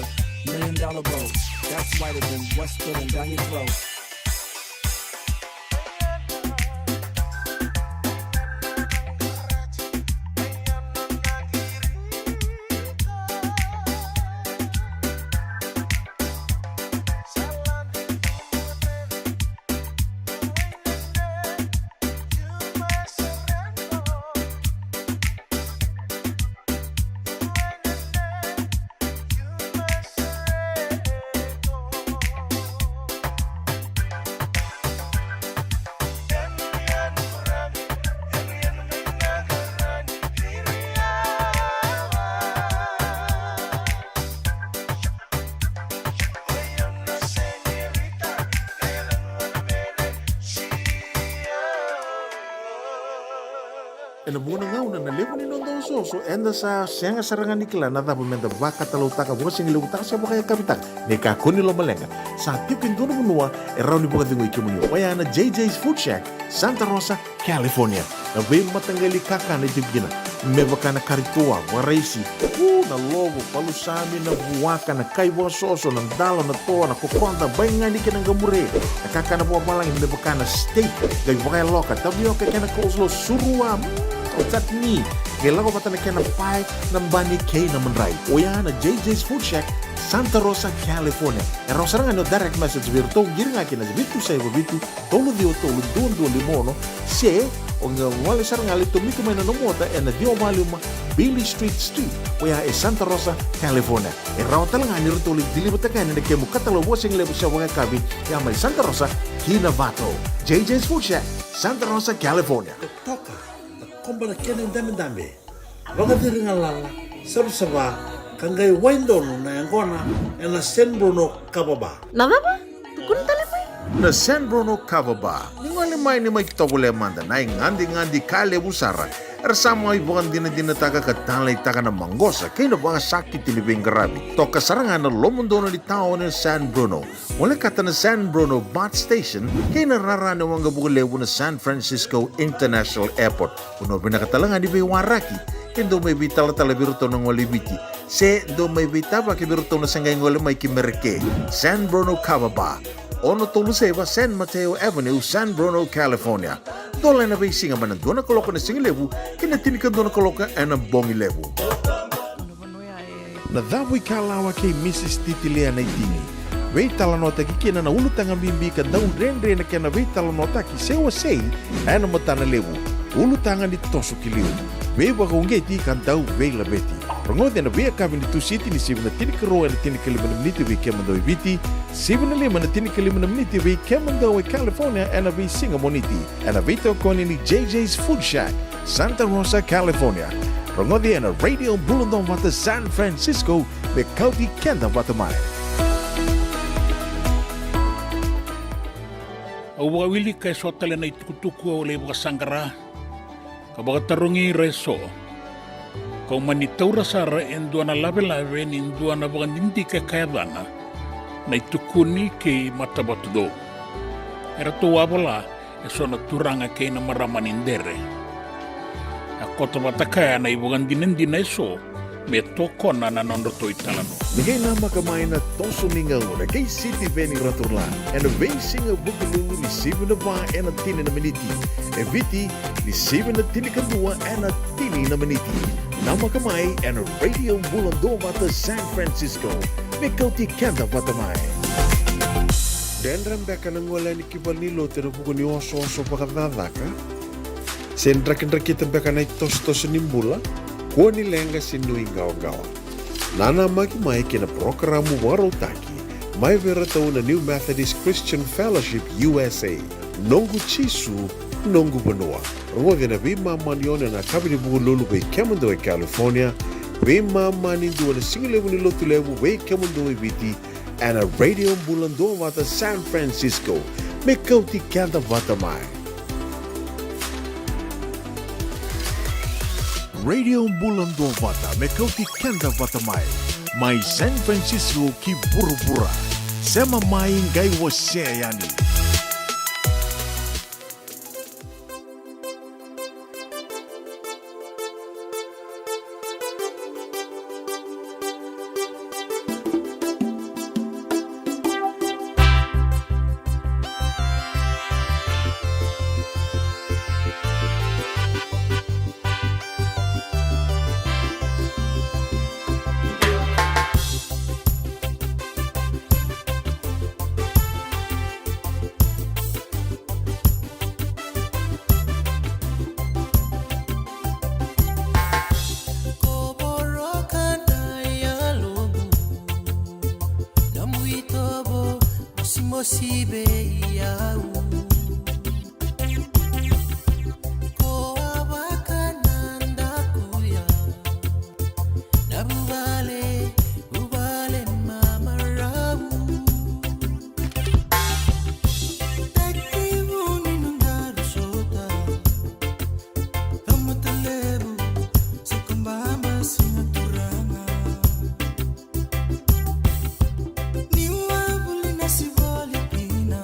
million dollar boat. That's whiter than what's spilling down your throat. Ena vuqa na gauna na levu ni noda osooso eda sa sega sara ga ni kila na cava meda vakatalautaka, vakasigalevu taka se vakayakavi taka. Ni kakua ni lomaleqa, sa tiko e dua na vanua e rawa ni vakacegui kemuni, oya na J J's Food Shack, Santa Rosa, California. Na veimataqali kakana e tiko kina, me vaka na kari toa, vakaraisi, u, na lovo, palusami, na vuaka, na kai vakasoso, na dalo, na toa, na kokoda, baigani kei na qamure. Na kakana vakavalagi me vaka na steak, qai vakayaloka, tavioka kei na coleslaw, surua, mm, o chutney. Qai lako vata na kena pae, na bani kei na madrai. Oya na J J's Food Shack, Santa Rosa, California. E rawa sara ga ni o direct message vei iratou, qiri ga ki na vitu saiva vitu, tolu ciwa tolu, dua dua lima ono, se o qai gole sara ga, lai tomika mai na nomu ota ena ciwa va lima Beale Street Suite, oya e Santa Rosa, California. E rawa tale ga ni ratou lai deliver-taka yani na kemu katalau vakasigalevu se vakayakavi, ya mai Santa Rosa ki Novato. J J's Food Shack, Santa Rosa, California. Toka, na koba na kena idabedabe. Vakaciri galala, savasava, ka qai wai donu na yaqona ena San Bruno Kava Bar. Na cava? Tukuna tale mai. Na San Bruno Kava Bar, ni gole mai ni mai tovolea mada na igadigadi ka levu sara. Era sa mai vakadinadinataka ka taleitaka na maqosa kei na vakasakiti ni veiqaravi. Toka sara ga na lomadonu ni taoni na San Bruno. Volekata na San Bruno Bus Station kei na rara ni waqavuka levu na San Francisco International Airport. Vanua vinaka tale ga ni veiwaraki ke dou mai veitalatala vei iratou na gole i Viti, se dou mai veitavaki vei iratou na se qai gole mai ki Merika. San Bruno Kava Bar, ono tolu saiva San Mateo Avenue, San Bruno, California. Dola ena veisiga mai na dua na kaloko ena sigalevu ki na tinikadua na kaloko ena bogi levu. Na cavu ikalawa kei Mrs Titilia Naitini. Veitalanoataki kina na ulutaga bibi ka dau dredre na kena veitalanoataki se wasei ena matana levu. Ulutaga ni toso ki liu, veivakauqeti ka dau veilaveti. Rogoci ena veiyakavi ni Tusiti ni sivi na tinikarua ena tinikalima na miniti vei kemudou e Viti, sivi na lima ena tinikalima na miniti vei kemudou e California ena veisiga Moniti, ena veitokoni ni J J's Food Shack, Santa Rosa, California. Rogoci ena Radio Bula Duavata San Francisco, me kauti keda vata mai. Au vakawilika eso tale na itukutuku au lai vakasaqara ka vakatarogi ira eso. Kau mani taura sara e dua na lavelave ni dua na vakadidike ka yacana Na iTukuni kei Matavatucou. Eratou a vola eso na turaga kei na marama ni Dere. A koto vata kaya na ivakadinadina eso me tokona na nodratou italanoa. Ni qai namaka mai na toso ni gauna kei Sitiveni Raturla ena veisiga Vukelulu ni sivi na va ena tini na miniti, e Viti ni sivi na tinikadua ena tini na miniti. Namaka mai ena Radio Bula Duavata San Francisco me kauti keda vata mai. Dredre beka na gole yani ki valenilotu ena vuku ni osooso vakacakacaka? Se drakidrakita beka na itosotoso ni bula? Kua ni leqa se nuiqawaqawa. Nanamaki mai ki na parokaramu vakarautaki mai vei iratou na New Methodist Christian Fellowship U S A, Noqu Jisu, Noqu Vanua. Rogoci ena veimama ni ono ena yakavi ni Vukelulu vei kemudou e California, veimama ni dua na sigalevu ni Lotulevu vei kemudou e Viti, ena Radio Bula Duavata San Francisco, me kauti keda vata mai. Radio Bula Duavata me kauti keda vata mai, mai San Francisco ki vuravura. Sema mai, qai wasea yani. Ko voroka na yaloqu, nomu itovo mosimosi vei au. Ko a vaka na dakuya, na vuvale, vuvale mamarau. Tekivu ni nodaru sota, tamata levu, Sokobaba, Siga Turaga. Niu a vuli na sivoli kina,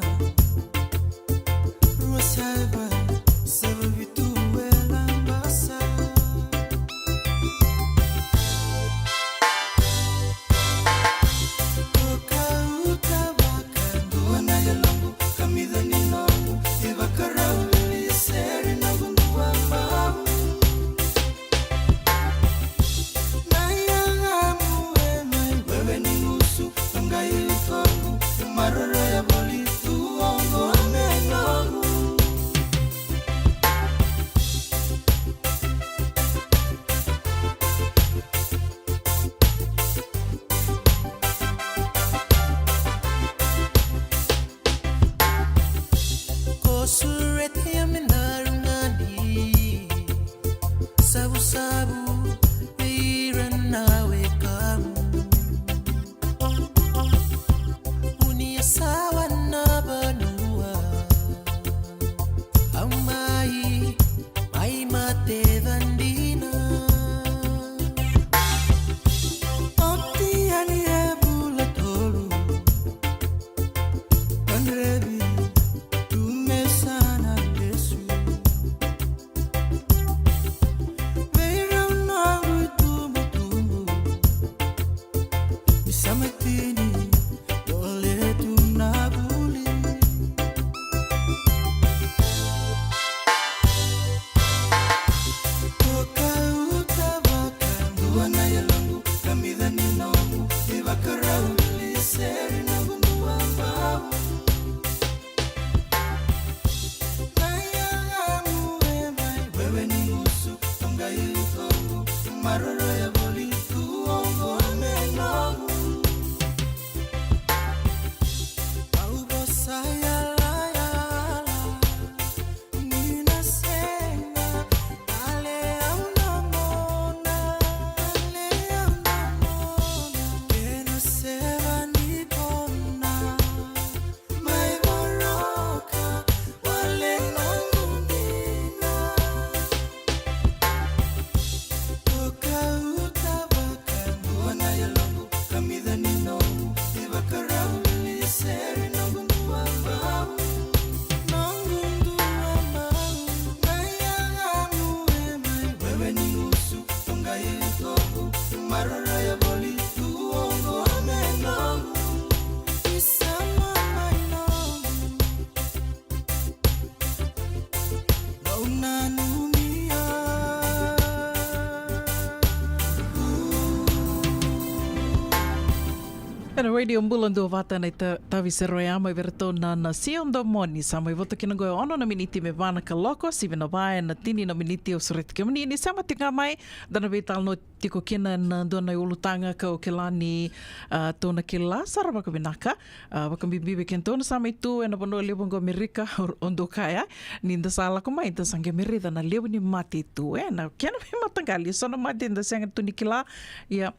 Ena Radio Bula Duavata na ita-, tavi sero ya mai vei ratou na, na Sio Domoni. Sa mai voto kina qo e ono na miniti me va na kaloko, sivi na va ena tini na miniti. Au sureti kemuni ni sema tiko ga mai, da na veitalanoa tiko kina ena dua na ulutaga kau kila ni, a, tou na kila sara vakavinaka. A, vakabibi vei kedatou na sa mai tu ena vanua levu qo Amerika, o, o dou kaya ni da sa lako mai, da sa qai mai raica na levu ni mate tu, e, na kena veimataqali, so na mate da sega tu ni kila. Ia,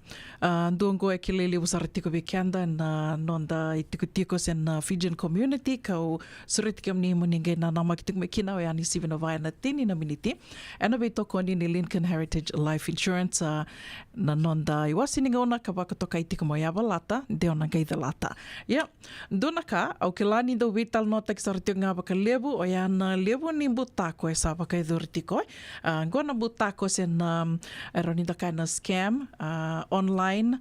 a, dua qo e kilai levu sara tiko vei keda na noda itikotiko se na Fijian community, kau sureti kemuni mo ni qai nanamaki tiko mai kina, oya ni sivi na va ena tini na miniti. Ena veitokoni ni Lincoln Heritage Life Insurance, a, na noda iwase ni gauna ka vakatokai tiko mai, yavalata de o na qai calata. Ia, dua na ka au kila ni dau veitalanoataki sara tiko ga vakalevu, oya na levu ni butako e sa vakayacori tiko, e. A, qo na butako se na, e rawa ni da kaya na scam, a, online,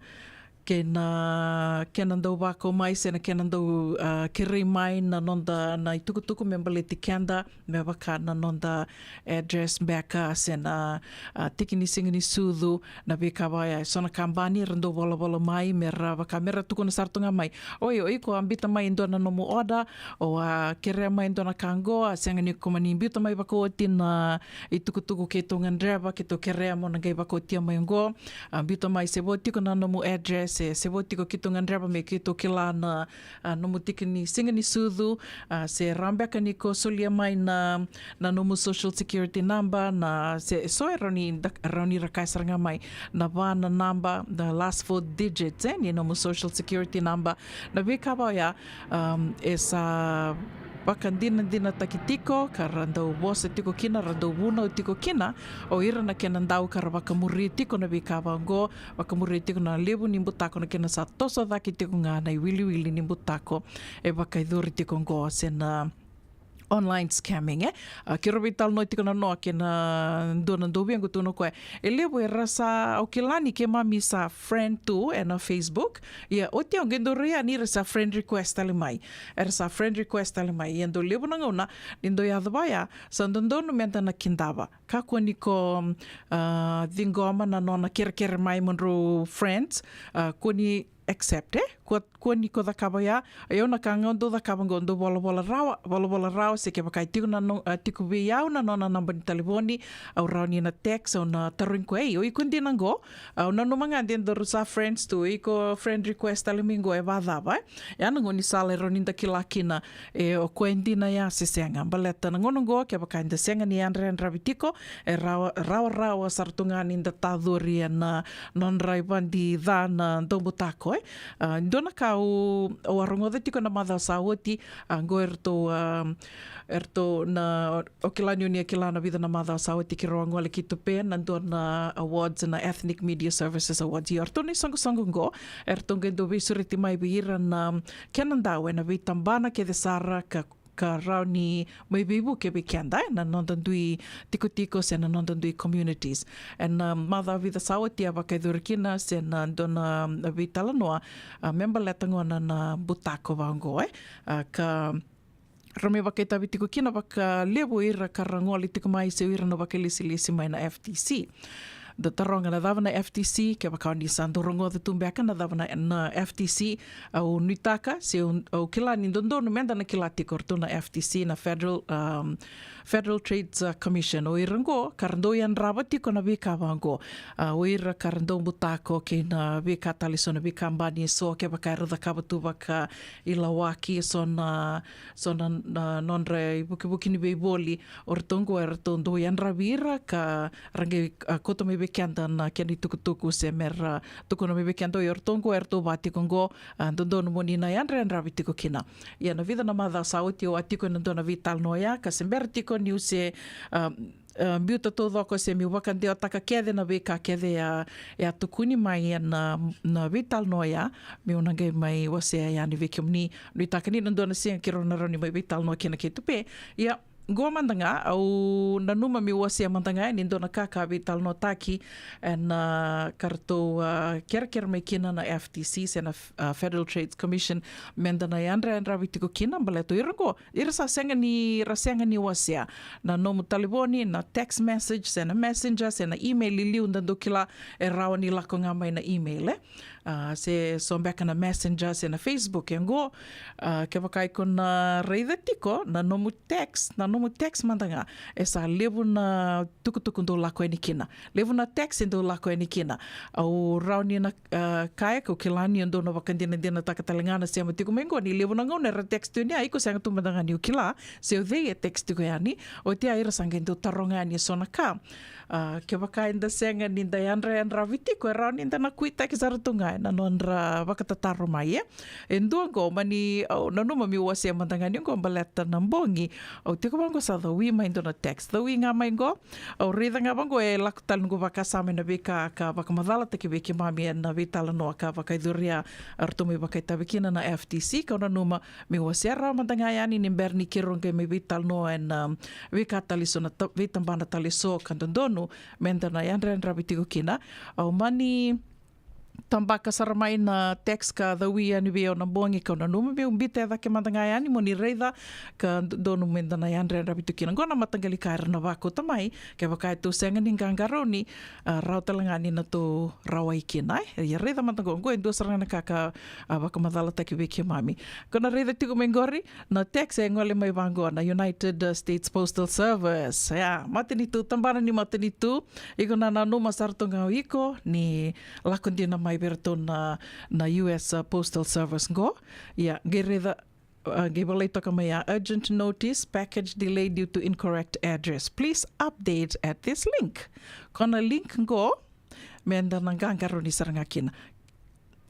kei na kena dau vakau mai se na kena dau, a, kerei mai na noda na itukutuku me baleti keda, me vaka na noda address beka se na, a, tiki ni siga ni sucu, na veika vaya. E so na kabani era dau volavola mai me ra vaka me ra tukuna sara tu ga mai, oi, o iko a biuta mai e dua na nomu order, o a kerea mai e dua na ka qo, a sega ni ko mani biuta mai vakaoti na itukutuku keitou gadreva, keitou kerea mo na qai vakaotia mai qo. A, biuta mai se vo tiko na nomu address, e se vo tiko, keitou gadreva me keitou kila na, a, nomu tiki ni siga ni sucu, a, se rawa beka ni ko solia mai na, na nomu social security number, na se so e rawa ni da, rawa ni ra kaya sara ga mai na va na naba, the last four digits, e, ni nomu social security number. Na veika vaya, um, e sa vakadinadinataki tiko, ka ra dau vosa tiko kina, ra dau vunau tiko kina o ira na kena dau ka ra vakamuria tiko na veika vaqo, vakamuria tiko na levu ni butako na kena sa toso cake tiko ga na iwiliwili ni butako e vakayacori tiko qo se na online scamming, e. A, keirau veitalanoa tiko na noa kei na dua na dauvequ, tukuna o koya, e levu era sa, au kila ni keimami sa friend tu ena Facebook. Ia oti au qai dau rai yani, ira sa friend request tale mai. Era sa friend request tale mai. Ia dau levu na gauna ni dau yaco vaya, sa dodonu meda na kidava. Kakua ni ko, a, ciqoma na nona kerekere mai mo drau friends, a, kua ni accept, e? Kua, kua ni ko cakava ya. Ia au na ka ga au dau cakava qo, dau volavola rawa, volavola rawa, se kevaka e tiko na no, a, tiko vei au na nona naba ni talevoni, au rawa ni na text, au na tarogi koya, ei, o iko dina qo? Au nanuma ga de daru sa friends tu, iko friend request tale mai qo, e vacava, e? Ya na gaunisala e rawa ni da kila kina, e, o koya e dina ya se sega. Baleta na gauna qo, kevaka eda sega ni yadrayadravi tiko, e rawa, rawarawa sara tu ga ni da tacori ena nodra ivadi ca na daubutako, e. A, dua na ka au, au a rogoca tiko na macawa sa oti, a, qo eratou, a, eratou na, o kila ni o ni a kila na vica na macawa sa oti keirau a gole ki Tupe, na dua na awards, na Ethnic Media Services Awards. Ia o ratou na isoqosoqo qo, eratou qai dau veisureti mai vei ira na kena dau ena veitabana kece sara ka ka rawa ni mai veivuke vei keda, e, na noda dui tikotiko se na noda dui communities. Ena, a, macawa vica sa oti a vakayacori kina se na dua na, a, veitalanoa, a, me baleta gona na butako vaqo, e, a, ka ra mai vakaitavi tiko kina vakalevu ira ka ra gole tiko mai se ira na vakailesilesi mai na F T C. Da taroga na cava na F T C, kevaka o ni sa dau rogoca tu beka na cava na, na F T C, au nuitaka, se au, au kila ni dodonu meda na kila tiko, o ratou na F T C, na Federal, um, Federal Trades, uh, Commission. O ira qo ka ra dau yadrava tiko na veika vaqo. A, o ira ka ra dau butako kei na veika tale, so na veikabani eso, kevaka era cakava tu vakailawaki, so na, so na, na nodra ivukivuki ni veivoli, o ratou qo eratou dau yadravi ira ka ra qai, a, kauta mai vei keda na kena itukutuku se me ra tukuna mai vei keda, o iratou qo eratou va tiko qo, a, dodonu mo ni na yadrayadravi tiko kina. Ia na vica na macawa sa oti au a tiko ena dua na veitalanoa oya, ka se bera tiko niu se, a, a, biuta taucoko se meu vakadewataka kece na veika kece e a, e a tukuni mai ena, na veitalanoa oya, meu na qai mai wasea yani vei kemuni. Nuitaka ni na dua na siga keirau na rawa ni mai veitalanoa kina kei Tupe. Ia, qo mada ga, au nanuma meu wasea mada ga yani e dua na ka ka veitalanoataki ena, a, ka ratou, a, kerekere mai kina na F T C se na, a, Federal Trade Commission, meda na yadrayadravi tiko kina, baleta o ira qo, ira sa sega ni, ra sega ni wasea na nomu talevoni, na text message, se na messenger, se na email, i liu da dau kila e rawa ni lako ga mai na email, e. A, se so beka na Messenger se na Facebook. E qo, a, kevaka iko na raica tiko na nomu text, na nomu text mada ga, e sa levu na tukutuku dou lako yani kina, levu na text e dou lako yani kina. Au rawa ni na, a, kaya kau kila ni o dou na vakadinadinataka tale ga na sema tiko mai qo ni levu na gauna era text tu yani, a, iko sega tu mada ga ni o kila se o cei e text tiko yani. Oti a ira sa qai dau taroga yani e so na ka. A, kevaka eda sega ni da yadrayadravi tiko, e rawa ni da na kuitaki sara tu ga ena nodra vakatataro mai, e. E dua qo, mani, au nanuma meu wasea mada ga ni qo baleta na bogi. Au tiko vaqo sa cawi mai dua na text. Cawi ga mai qo. Au raica ga vaqo e lako tale noqu vakasama ena veika ka vakamacalataki vei keimami ena veitalanoa ka vakaicuria, a, ratou mai vakaitavi kina na F T C, kau nanuma meu wasea rawa mada ga yani ni bera ni keirau qai mai veitalanoa ena, um, veika tale so na ta-, veitabana tale so ka dodonu meda na yadrayadravi tiko kina. Au mani tabaka sara mai na text ka cawi yani vei au na bogi, kau nanuma meu biuta e cake mada ga yani mo ni raica ka do-, dodonu meda na yadrayadravi tiko kina. Qo na mataqali ka era na vakauta mai, kevaka e tou sega ni qaqarauni, a, rawa tale ga ni na tou rawai kina, e. Ia raica mada qo, qo e dua sara ga na ka ka, a, vakamacalataki vei keimami. Ko na raica tiko mai qori, na text e gole mai vaqo na United States Postal Service. Ia, matanitu, tabana ni matanitu. Iko na nanuma sara tu ga o iko ni lako dina mai vei ratou na, na U S, a, Postal Service qo. Ia, qai raica, a, qai volai toka mai ya, urgent notice, package delayed due to incorrect address. Please update at this link. Ko na link qo, meda na qaqarauni sara ga kina.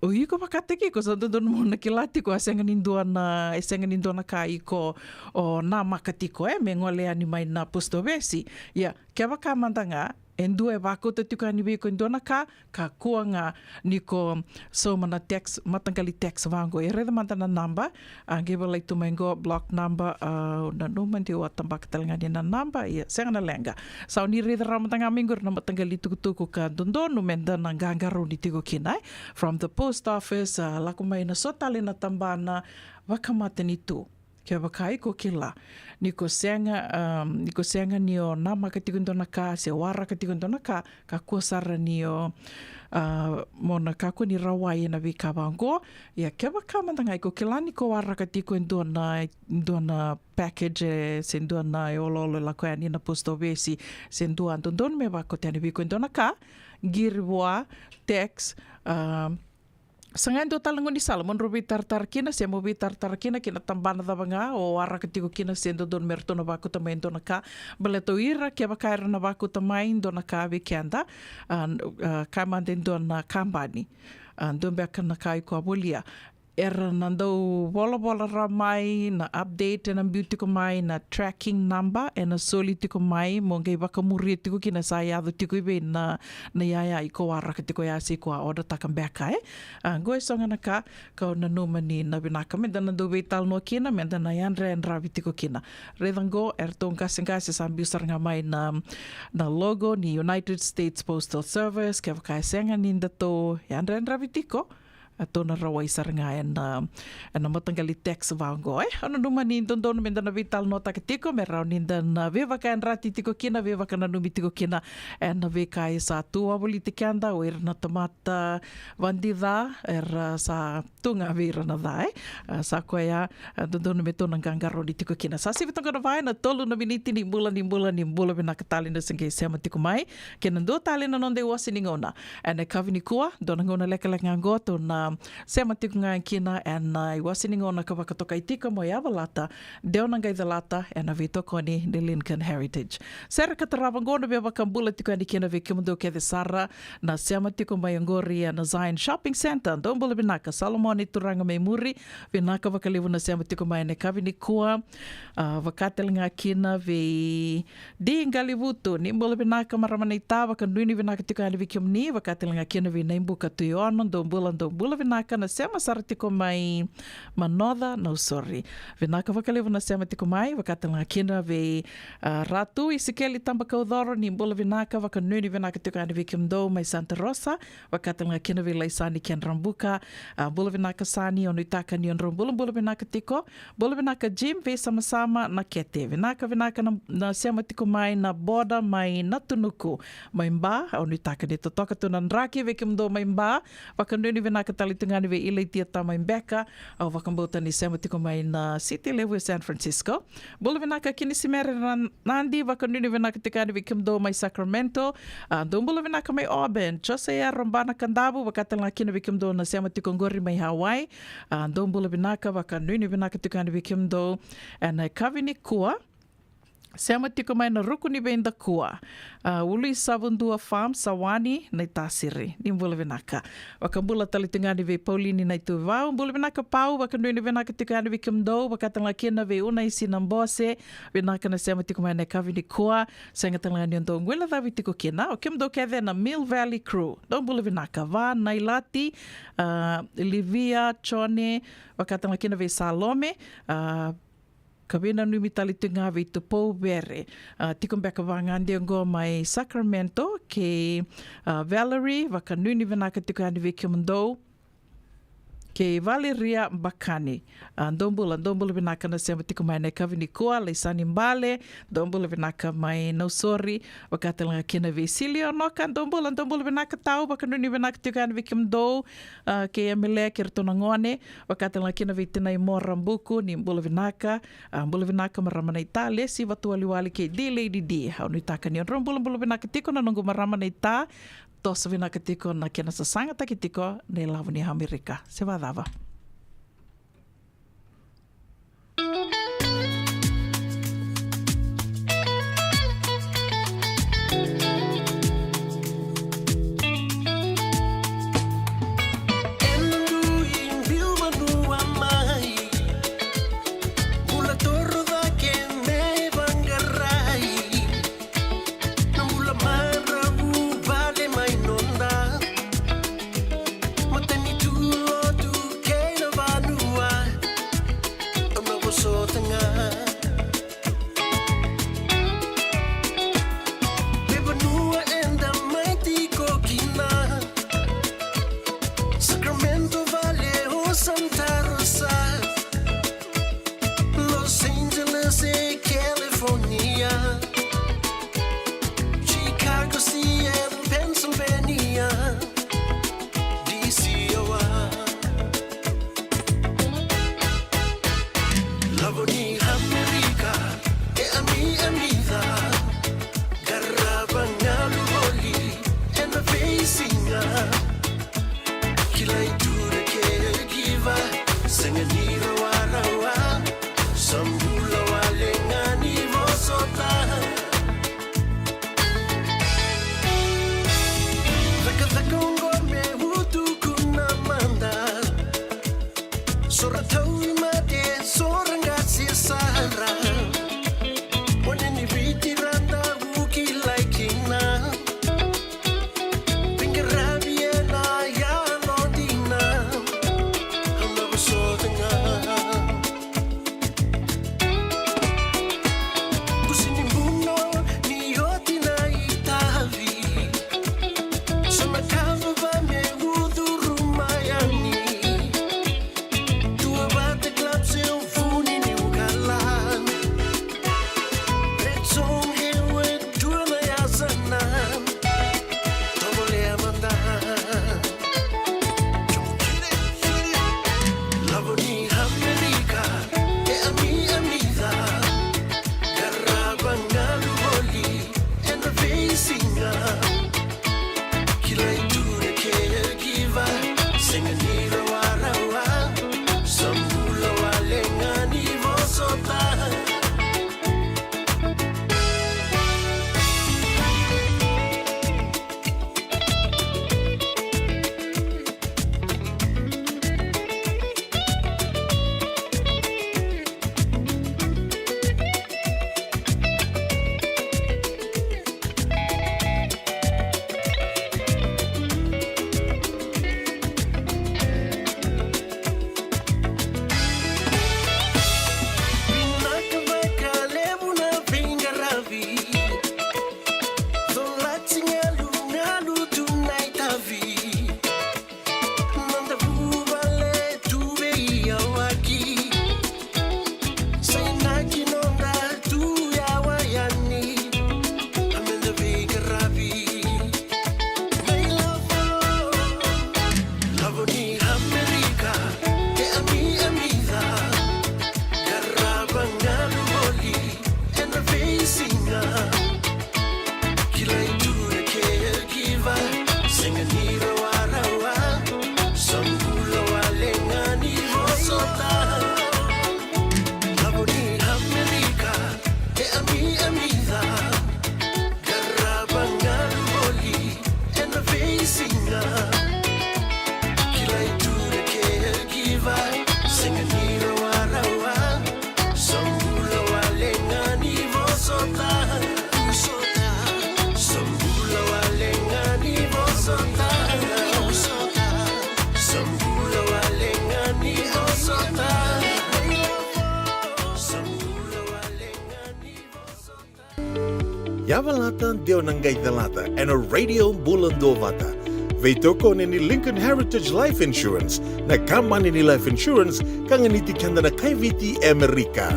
O iko vakataki iko sa dodonu mo na kila tiko, a sega ni dua na, e sega ni dua na ka iko o namaka tiko, e, me gole yani mai na post office. Ia, kevaka mada ga e dua e vakauta tiko yani vei iko e dua na ka, kakua ga ni ko sauma na text, mataqali text vaqo. E raica mada na naba, a, qai volai tu mai qo, block number, a, nanuma de au a tabaka tale ga ni na naba, ia, sega na leqa. Sa o ni raica rawa mada ga mai qori na mataqali tukutuku ka dodonu meda na qaqarauni tiko kina, e. From the post office, a, lako mai na so tale na tabana vakamatanitu. Kevaka iko kila ni ko sega, um, ni ko sega ni o namaka tiko e dua na ka se waraka tiko e dua na ka, kakua sara ni o, a, mo na kakua ni rawai ena veika vaqo. Ia kevaka mada ga iko kila ni ko waraka tiko e dua na, dua na package, e, se dua na oloolo e lako yani na post office, se dua dodonu me vakauta yani vei iko e dua na ka, qiri vua, text, a, saga e dua tale na gaunisala mo drau veitaratara kina, se mo veitaratara kina ki na tabana cava ga o waraka tiko kina se dodonu me ratou na vakauta mai e dua na ka. Baleta o ira, kevaka era na vakauta mai e dua na ka vei keda, a, a, kaya mada e dua na kabani, a, dua beka na ka iko a volia, era na dau volavola rawa mai na update ena biu tiko mai, na tracking number ena soli tiko mai, mo qai vakamuria tiko kina sa yaco tiko i vei na, na iyaya iko waraka tiko ya se iko a order-taka beka, e. A, qo e so ga na ka kau nanuma ni na vinaka meda na dau veitalanoa kina, meda na yadrayadravi tiko kina. Raica qo, eratou qaseqase sa biu sara ga mai na, na logo ni United States Postal Service, kevaka e sega ni datou yadrayadravi tiko, a, tou na rawai sara ga ena, ena mataqali text vaqo, e. Au nanuma ni dodonu meda na veitalanoataka tiko, me rawa nida na veivakayadrati tiko kina, veivakananumi tiko kina ena veika e sa tu wavoliti keda, o ira na tamata vadica, era sa tu ga vei ira na ca, e. A, sa koya, a, dodonu me tou na qaqarauni tiko kina. Sa sivi toka na va ena tolu na miniti ni bula, ni bula, ni bula vinaka tale na se qai sema tiko mai. Kei na dua tale na noda iwase ni gauna ena yakavi nikua, dua na gauna lekaleka ga qo tou na sema tiko ga kina ena iwase ni gauna ka vakatokai tiko mo yavalata, dewa na qai calata, ena veitokoni ni Lincoln Heritage. Sere ka tarava qo na veivakabula tiko yani kina vei kemudou kece sara na sema tiko mai oqori ena Zion Shopping Centre. Dou bula vinaka, Solomone Turaga mai muri, vinaka vakalevu na sema tiko mai ena yakavi nikua. A, vaka tale ga kina vei Di Qalivutu, ni bula vinaka marama naita, vakanuinui vinaka tiko yani vei kemuni, vaka tale ga kina vei Naibuka Tuiono, dou bula, dou bula. Vinaka na sema sara tiko mai Manoca, Nausori. Vinaka vakalevu na sema tiko mai, vakatalega kina vei, a, Ratu Isikeli Tabakaucoro, ni bula vinaka, vakanuinui vinaka tiko yani vei kemudou mai Santa Rosa, vakatalega kina vei Laisani Kedrabuka. A, bula vinaka Sani, au nuitaka ni o drau bulabula vinaka tiko. Bula vinaka Jim vei Samasama na Kete. Vinaka, vinaka na, na sema tiko mai na Boda mai Natunuku, mai Ba. Au nuitaka ni totoka tu na draki vei kemudou mai Ba. Vakanuinui vinaka tale tu ga yani vei Ilaitia Tamai Beka. Au vakabauta ni sema tiko mai na city levu e San Francisco. Bula vinaka Kinisimere Ra-, Nadi, vakanuinui vinaka tiko yani vei kemudou mai Sacramento. A, dou bula vinaka mai Auburn. Josea Robana Kadavu, vakatalega kina vei kemudou na sema tiko qori mai Hawaii. A, dou bula vinaka, vakanuinui vinaka tiko yani vei kemudou ena yakavi nikua. Sema tiko mai na ruku ni veidakua. A, Ulu i Savudua Farm, Sawani, Naitasiri. Ni bula vinaka. Vakabula tale tiko ga yani vei Paulini Naituvivau. Bula vinaka Pau, vakanuinui vinaka tiko yani vei kemudou, vakatalega kina vei Unaisi Nabose. Vinaka na sema tiko mai ena yakavi nikua. Sega talega ni o dou guilecavi tiko kina. O kemudou kece na Mill Valley Crew. Dou bula vinaka. Va Nailati, a, Livia, Jone, vakatalega kina vei Salome, a, ka veinanumi tale tiko ga vei Tupou Vere. A, tiko beka vagade oqo mai Sacramento, kei, a, Valerie, vakanuinui vinaka tiko yani vei kemudou. Kei Valeria Bakani. A, dou bula, dou bula vinaka na sema tiko mai ena yakavi nikua, Laisani Bale, dou bula vinaka mai Nausori, vakatalega kina vei Silio Noka, dou bula, dou bula vinaka Tau, vakanuinui vinaka tiko yani vei kemudou, a, kei Emele, kei ratou na gone, vakatalega kina vei tinai Mora Buku, ni bula vinaka, a, bula vinaka marama naita, Lesi Vatuwaliwali kei D Lady D, au nuitaka ni o drau bulabula vinaka tiko na noqu marama naita, toso vinaka tiko na kena sasagataki tiko na ilavo ni Amerika. Se vacava. Na bula maravu vale mai noda matanitu, lotu kei na vanua. Au na vosota ga me vanua eda mai tiko kina. Sacramento vale o Santa Rosa, Los Angeles e California, Chicago, Seattle, Pennsylvania, D C o a. Lavo ni Amerika e ami, ami ca. Qarava galu voli ena veisiga. Kilai tu na caregiver, sega ni rawarawa. Sa bula wale ga ni vosota. Cakacaka oqo me utuku na mada. So ra tauvimate, so ra qase sara. Gone ni Viti ra tavu kilai kina. Veiqaravi ena yalodina. Au na vosota ga. Kusi ni buno ni oti na itavi. So na ka vava me ucuru mai yani. Tua vata Yavalata deo na qai calata ena Radio Bula Duavata. Veitokoni ni Lincoln Heritage Life Insurance, na kabani ni life insurance ka ganiti keda na kai Viti e Amerika.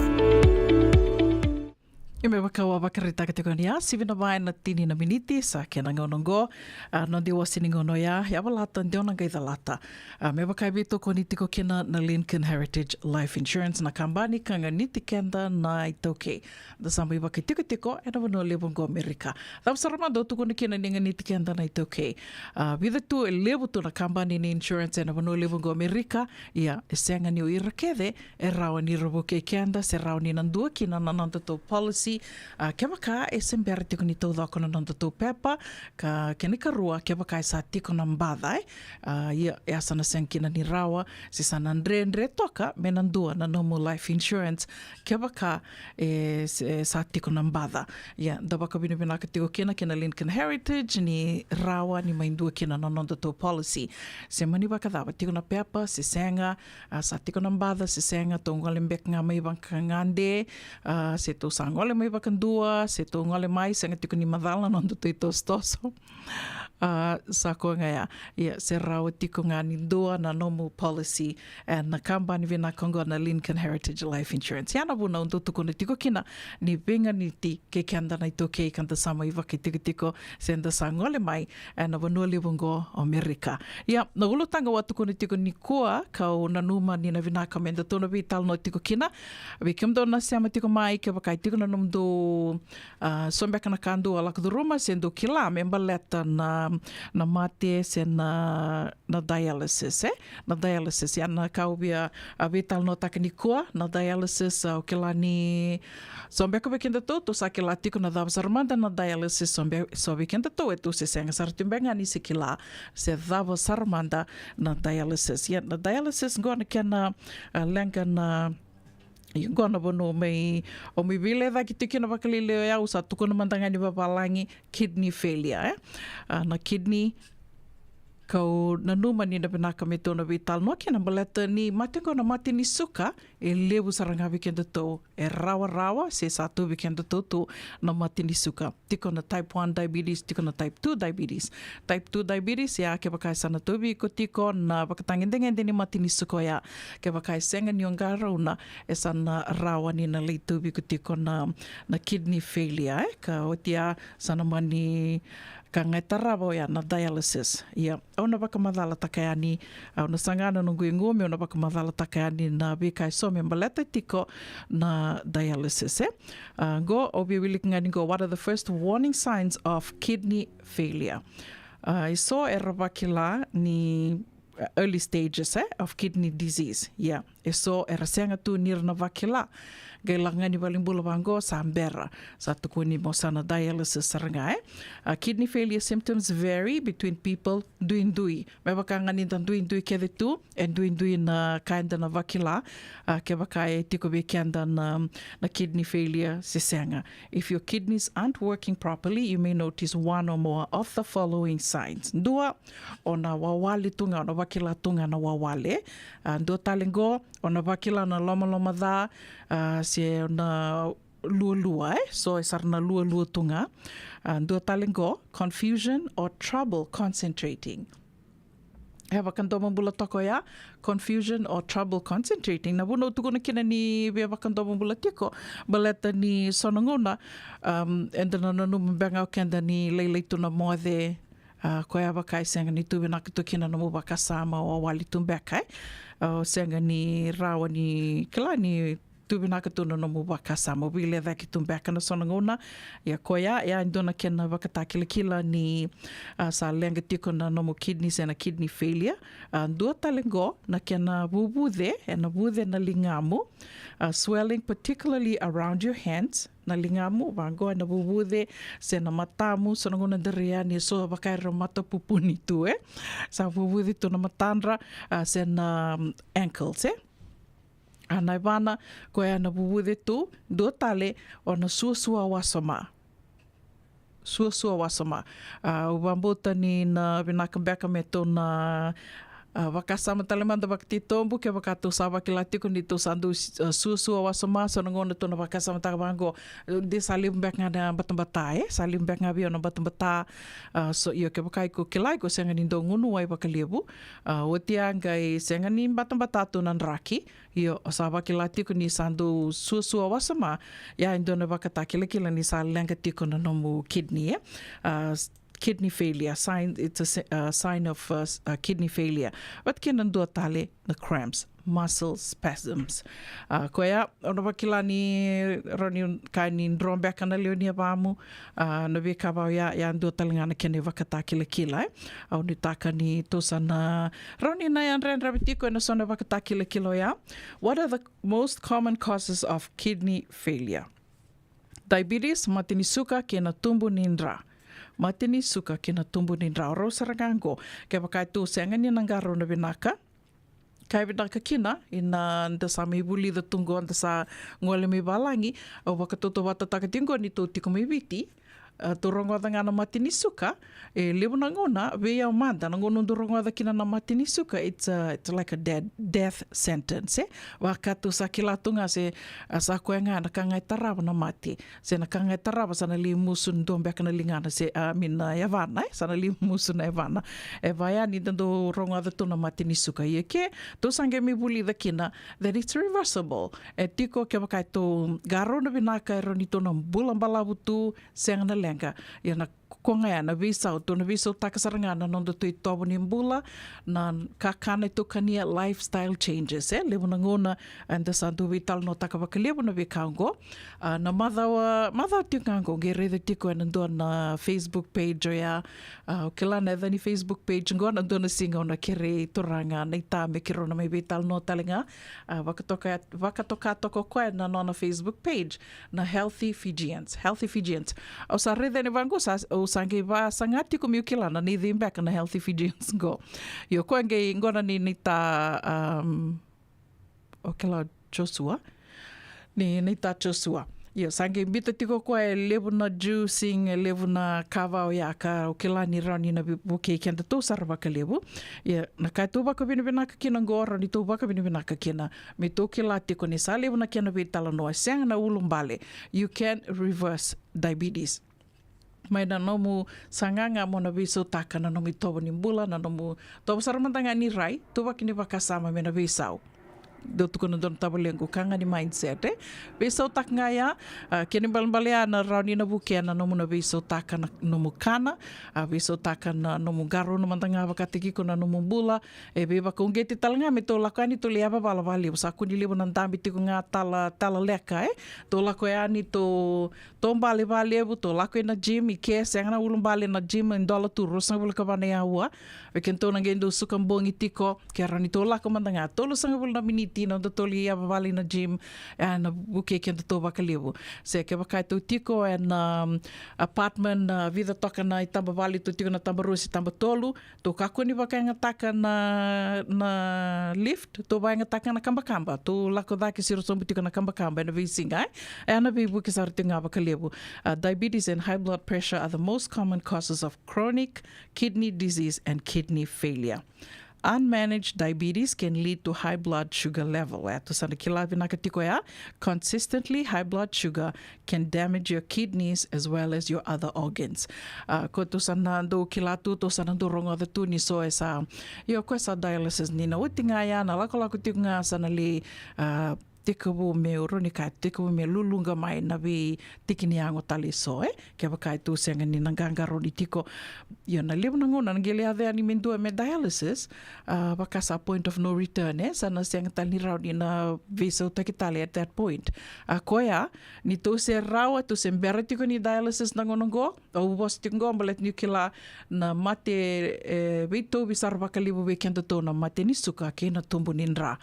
Ia me vaka au a vakaraitaka tiko ni a sivi na va ena tini na miniti sa kena gauna oqo. A, noda iwase ni gauna oya, Yavalata deo na qai calata. A, me vaka e veitokoni tiko kina na Lincoln Heritage Life Insurance, na kabani ka ganiti keda na iTaukei. Da sa mai vakaitikotiko ena vanua levu oqo Amerika. Cava sara mada o tukuna kina ni ganiti keda na iTaukei? A, vica tu e levu tu na kabani ni insurance ena vanua levu oqo Amerika. Ia, e sega ni o ira kece e rawa ni ra vukei keda se rawa ni na dua kina na nodatou policy. A, kevaka e se bera tiko ni taucoko na nodatou pepa, ka kena ikarua, kevaka e sa tiko na baca, e. A, ia, e a sa na sega kina ni rawa se sa na dredre toka me na dua na nomu life insurance, kevaka e, se, sa tiko na baca. Ia, da vakavinavinaka tiko kina kei na Lincoln Heritage ni rawa ni mai dua kina na nodatou policy. Se mani vakacava, tiko na pepa se sega, a, sa tiko na baca se sega, tou gole beka ga mai vakagade, a, se tou sa gole mai vakadua, se tou gole mai, sega tiko ni macala na nodatou itosotoso. A, sa koya ga ya. Ia, se rawa tiko ga ni dua na nomu policy ena kabani vinaka oqo na Lincoln Heritage Life Insurance. Ia na vuna au dau tukuna tiko kina ni veiganiti kei keda na iTaukei ka da sa mai vakaitikotiko se da sa gole mai ena vanua levu oqo o Amerika. Ia, na ulutaga au a tukuna tiko nikua, kau nanuma ni na vinaka me datou na veitalanoa tiko kina. Vei kemudou na sema tiko mai, kevaka e tiko na nomudou, a, so beka na ka dou a lako curuma se dou kila me baleta na, na mate se na, na dialysis, e? Na dialysis, ia na ka au via, a, veitalanoataka nikua, na dialysis, a, au kila ni so beka vei kedatou, tou sa kila tiko na cava sara mada na dialysis, so be-, so vei kedatou e tu se sega sara tu beka ga ni se kila se cava sara mada na dialysis. Ia, na dialysis qo na kena, a, leqa na, ia qo na vanua mai, o mai veilecaki tiko kina vakalailai, o yau sa tukuna mada ga ni vavalagi, kidney failure, e? A, na kidney, kau nanuma ni na vinaka me tou na veitalanoa kina baleta ni mate qo na mate ni suka, e levu sara ga vei kedatou e rawarawa se sa tu vei kedatou tu na mate ni suka. Tiko na type one diabetes, tiko na type two diabetes. Type two diabetes, ia kevaka e sa na tauvi iko tiko na vakatagedegede ni mate ni suka oya, kevaka e sega ni o qarauna, e sa na rawa ni na lai tauvi iko tiko na, na kidney failure, e? Ka oti ya sa na mani ka ga e tarava oya na dialysis. Ia, au na vakamacalataka yani, au na saga na noqu igu meu na vakamacalataka yani na veika e so me baleta tiko na dialysis, e? A, qo, au via wilika ga ni qo, what are the first warning signs of kidney failure? A, e so era vakila ni, uh, early stages, e, of kidney disease. Ia, e so era sega tu ni ra na vakila. Qai lako ga ni valenibula vaqo sa bera, sa tukuni mo sa na dialysis sara ga, e. A, kidney failure symptoms vary between people, duidui. Me vaka ga ni da duidui kece tu, e duidui na ka eda na vakila, a, kevaka e tiko vei keda na, na kidney failure se sega. If your kidneys aren't working properly, you may notice one or more of the following signs. Dua, o na wawale tu ga, o na vakila tu ga na wawale. A, dua tale qo, o na vakila na lomaloma ca, a, se o na lualua, e? So e sa ra na lualua tu ga. A, dua tale qo, confusion or trouble concentrating. E vakadomobula toka oya, confusion or trouble concentrating. Na vuna au tukuna kina ni via vakadomobula tiko, baleta ni so na gauna, um, eda na nanuma beka ga o keda ni lailai tu na moce, a, koya vaka e sega ni tu vinaka tu kina nomu vakasama, o wawale tu beka, e? A, o sega ni rawa ni kila ni tu vinaka tu na nomu vakasama, o veilecaki tu beka na so na gauna. Ia koya, ia e dua na kena vakatakilakila ni, a, sa leqa tiko na nomu kidney se na kidney failure. A, dua tale qo, na kena vuvuce, e na vuce na ligamu. A, swelling particularly around your hands, na ligamu, vaqo e na vuvuce, se na matamu, so na gauna da rai yani e so vaka era matapupuni tu, e. Sa vuvuce tu na matadra, a, se na, um, ankles, e. A, na yavana, koya na vuvuce tu, dua tale, o na suasua wasoma. Suasua wasoma. A, au vakabauta ni na vinaka beka me tou na, A, vakasama tale mada vakatitobu, kevaka tou sa vakila tiko ni tou sa dau s-, a, suasua wasoma, so na gauna tou na vakasamataka vaqo, e, de sa levu beka ga na batabata, e? Sa levu beka ga vei au na batabata, a, so io kevaka iko kila iko sega ni dau gunu wai vakalevu, a, oti ya qai sega ni batabata tu na draki, io, o sa vakila tiko ni sa dau suasua wasoma, ya e dua na vakatakilakila ni sa leqa tiko na nomu kidney, e? A, s-, kidney failure, sign, it's a si-, a sign of, uh, s-, uh, kidney failure. Vata kei na dua tale na cramps, muscle spasms. A, koya, o na vakila ni rawa ni ka ni dro beka na lewe ni yavamu, a, na veika vau ya, ya dua tale ga na kena ivakatakilakila, e. Au nuitaka ni tou sa na rawa ni na yadra, yadravi tiko ena so na ivakatakilakila oya. What are the most common causes of kidney failure? Diabetes, mate ni suka kei na tubu ni dra. Mate ni suka kei na tubu ni dra. O rau sara ga qo, kevaka e tou sega ni na qarauna vinaka. Ka e vinaka kina, ina da sa mai vulica tu qo, da sa gole mai valagi, au vakatautauvatataka tiko qo ni tou tiko mai Viti, a, tou rogoca ga na mate ni suka, e levu na gauna, vei au mada, na gauna dou rogoca kina na mate ni suka, it's a, it's like a dead, death sentence, e? Vaka tou sa kila tu ga se, a, sa koya ga na ka ga e tarava na mate, se na ka ga e tarava sa na lai musu dua beka na ligana, se, a, I mean, na yavana, e? Sa na lai musu na yavana. E vaya ni da dau rogoca tu na mate ni suka. Ia ke, tou sa qai mai vulica kina, that it's reversible. E tiko kevaka e tou qarauna vinaka, e rawa ni tou na bula balavu tu, sega na leqa. Ia na koya ga ya na veisau, tou na veisautaka sara ga na noda tou itovo ni bula, na kakana e tou kania, lifestyle changes, e? Levu na gauna, eda sa dau veitalanoataka vakalevu na veika oqo. A, na macawa, macawa tiko ga oqo, qai raica tiko ena dua na Facebook page oya. A, au kila na yaca ni Facebook page oqo, na dua na siga au na kerei turaga na ita me keirau na mai veitalanoa tale ga. A, vakatoka, vakatoka toka o koya na nona Facebook page, na Healthy Fijians, Healthy Fijians. Au sa raica yani vaqo, sa, au sa qai vasaga tiko meu kila na neica beka na Healthy Fijians qo. Io, koya qai qo na ni, ni ta, um, o kila Joshua. Ni, ni ta Joshua. Io, sa qai biuta tiko koya e levu na juicing, e levu na ka vau ya ka au kila ni rawa ni na vu-, vukei kedatou sara vakalevu. Ia, na ka e tou vakavinavinaka kina qo, rawa ni tou vakavinavinaka kina. Me tou kila tiko ni sa levu na kena veitalanoa, sega na ulubale. You can reverse diabetes. Mai na nomu sagaga mo na veisautaka na nomu itovo ni bula, na nomu tovo sara mada ga ni rai, tuvaki ni vakasama me na veisau. Dau tukuna dua na tavalequ, ka ga ni mindset, e? Veisautaka ga ya, a, kena ibalebale ya na rawa ni na vukea na nomu na veisautaka na nomu kana, a, veisautaka na nomu qarauna mada ga vakataki iko na nomu bula, e veivakauqeti tale ga me tou lako yani tou lai yavavala vakalevu, sa kua ni levu na dabe tiko ga tala, tala leka, e? Tou lako yani tou, tou bale vakalevu, tou lako ina gym, i ke sega na ulubale na gym, e dola tu ruasagavulu ka va na aua. Vei kedatou na qai dau suka bogi tiko, ke rawa ni tou lako mada ga tolusagavulu na miniti, na noda tou lai yavavala ina gym, e na vukei kedatou vakalevu. Se kevaka e tou tiko ena, um, apartment, na vica toka na itaba vale, tou tiko na taba rua se taba tolu, tou kakua ni vakayagataka na, na lift, tou vakayagataka na kabakaba, tou lako cake siro sobu tiko na kabakaba ena veisiga, e? E na veivuke sara tiko ga vakalevu. A, diabetes and high blood pressure are the most common causes of chronic kidney disease and kidney failure. Unmanaged diabetes can lead to high blood sugar level. E, tou sa na kila vinaka tiko ya. Consistently high blood sugar can damage your kidneys as well as your other organs. A, ko tou sa na dau kila tu, tou sa na dau rogoca tu ni so e sa, io, ko e sa dialysis ni na oti ga ya, na lakolako tiko ga sa na lai, a, tekivu me, au rawa ni kaya, tekivu me luluqa mai na veitiki ni yago tale e so, e? Kevaka e tou sega ni na qaqarauni tiko. Io, na levu na gauna na qai lai yaco yani me dua me dialysis, a, vaka sa point of no return, e? Sa na sega tale ni rawa ni na veisautaki tale at that point. A, koya, ni tou se rawa, tou se bera tiko ni dialysis na gauna qo, au vosa tiko qo baleta niu kila na mate, e, veitauvi sara vakalevu vei kedatou na mate ni suka kei na tubu ni dra.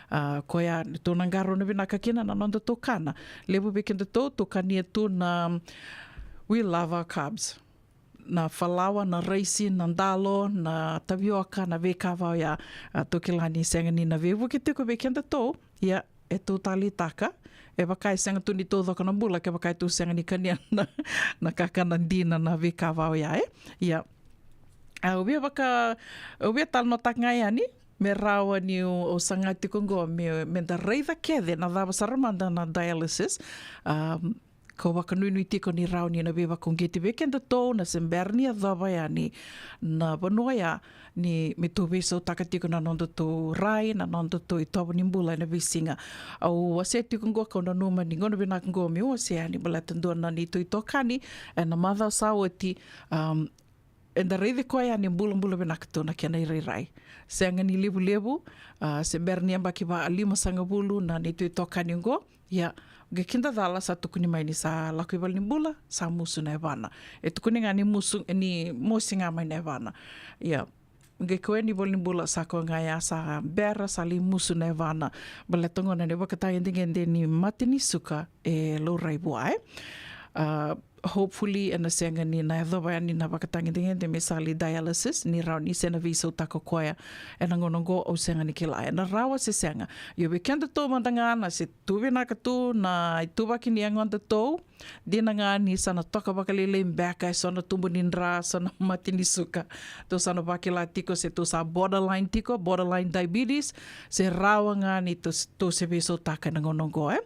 A, koya tou na qarauna vinaka kina na nodatou kana. Levu vei kedatou, tou kania tu na, we love our carbs. Na falawa, na raisi, na dalo, na tavioka, na veika vau ya, a, tou kila ni sega ni na veivuke tiko vei kedatou. Ia, e tou taleitaka, e vaka e sega tu ni taucoko na bula kevaka e tou sega ni kania na, na kakana dina, na veika vau ya, e? Ia. A, au via vaka, au via talanoataka ga yani, Me rawa niu, au saga tiko qo me, me da raica kece na cava sara mada na dialysis. Um, kau vakanuinui tiko ni rawa ni na veivakauqeti vei kedatou na se bera ni yacova yani na vanua ya, ni me tou veisautaka tiko na nodatou rai, na nodatou itovo ni bula ena veisiga. Au wasea tiko qo, kau nanuma ni gauna vinaka qo meu wasea yani baleta dua na neitou itokani ena macawa sa oti. Um, eda raici koya yani e bulabula vinaka tu na kena irairai. Sega ni levulevu, a, se bera ni yabaki va lima sagavulu na neitou itokani qo. Ia, qai kidacala sa tukuni mai ni sa lako i valenibula, sa musu na yavana. E tukuni ga ni musu, ni mosi ga mai na yavana. Ia, qai kau yani i valenibula, sa koya ga ya sa bera, sa lai musu na yavana. Baleta gona na ivakatagedegede ni mate ni suka e laurai vua, e. A, hopefully ena sega ni na yacova yani na vakatagedegede me sa lai dialysis, ni rawa ni se na veisautaka koya ena gauna qo, au sega ni kila ena rawa se sega. Io, vei kedatou mada ga na se tu vinaka tu na ituvaki ni yagodatou, dina ga ni sa na toka vakalailai beka e so na tubu ni dra, so na mate ni suka. Tou sa na vakila tiko se tou sa borderline tiko, borderline diabetes, se rawa ga ni tou, tou se veisautaka ena gauna qo, e.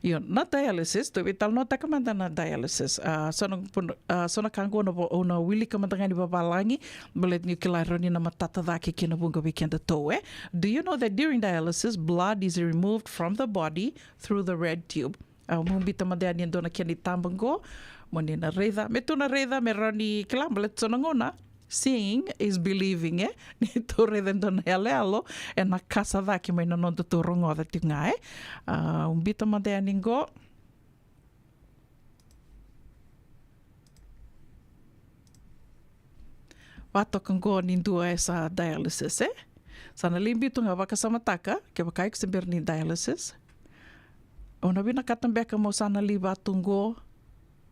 Io, na dialysis, tou veitalanoataka mada na dialysis. A, so na, a, so na ka qo na vo-, au na wilika mada ga ni vavalagi, baleta niu kila rawa ni na matata cake kina vuqa vei kedatou, e. Do you know that during dialysis, blood is removed from the body through the red tube? A, mo biuta mada yani e dua na kena itaba qo, mo ni na raica. Me tou na raica, me rawa ni kila, baleta so na gauna, seeing is believing, e? Ni tou raica e dua na yaloyalo, ena kasa cake mai na nodatou rogoca tiko ga, e? A, biuta mada yani qo. Vatoka qo ni dua e sa dialysis, e? Sa na lai biu tu ga, vakasamataka, kevaka iko se bera ni dialysis. O na vinakata beka mo sa na lai va tu qo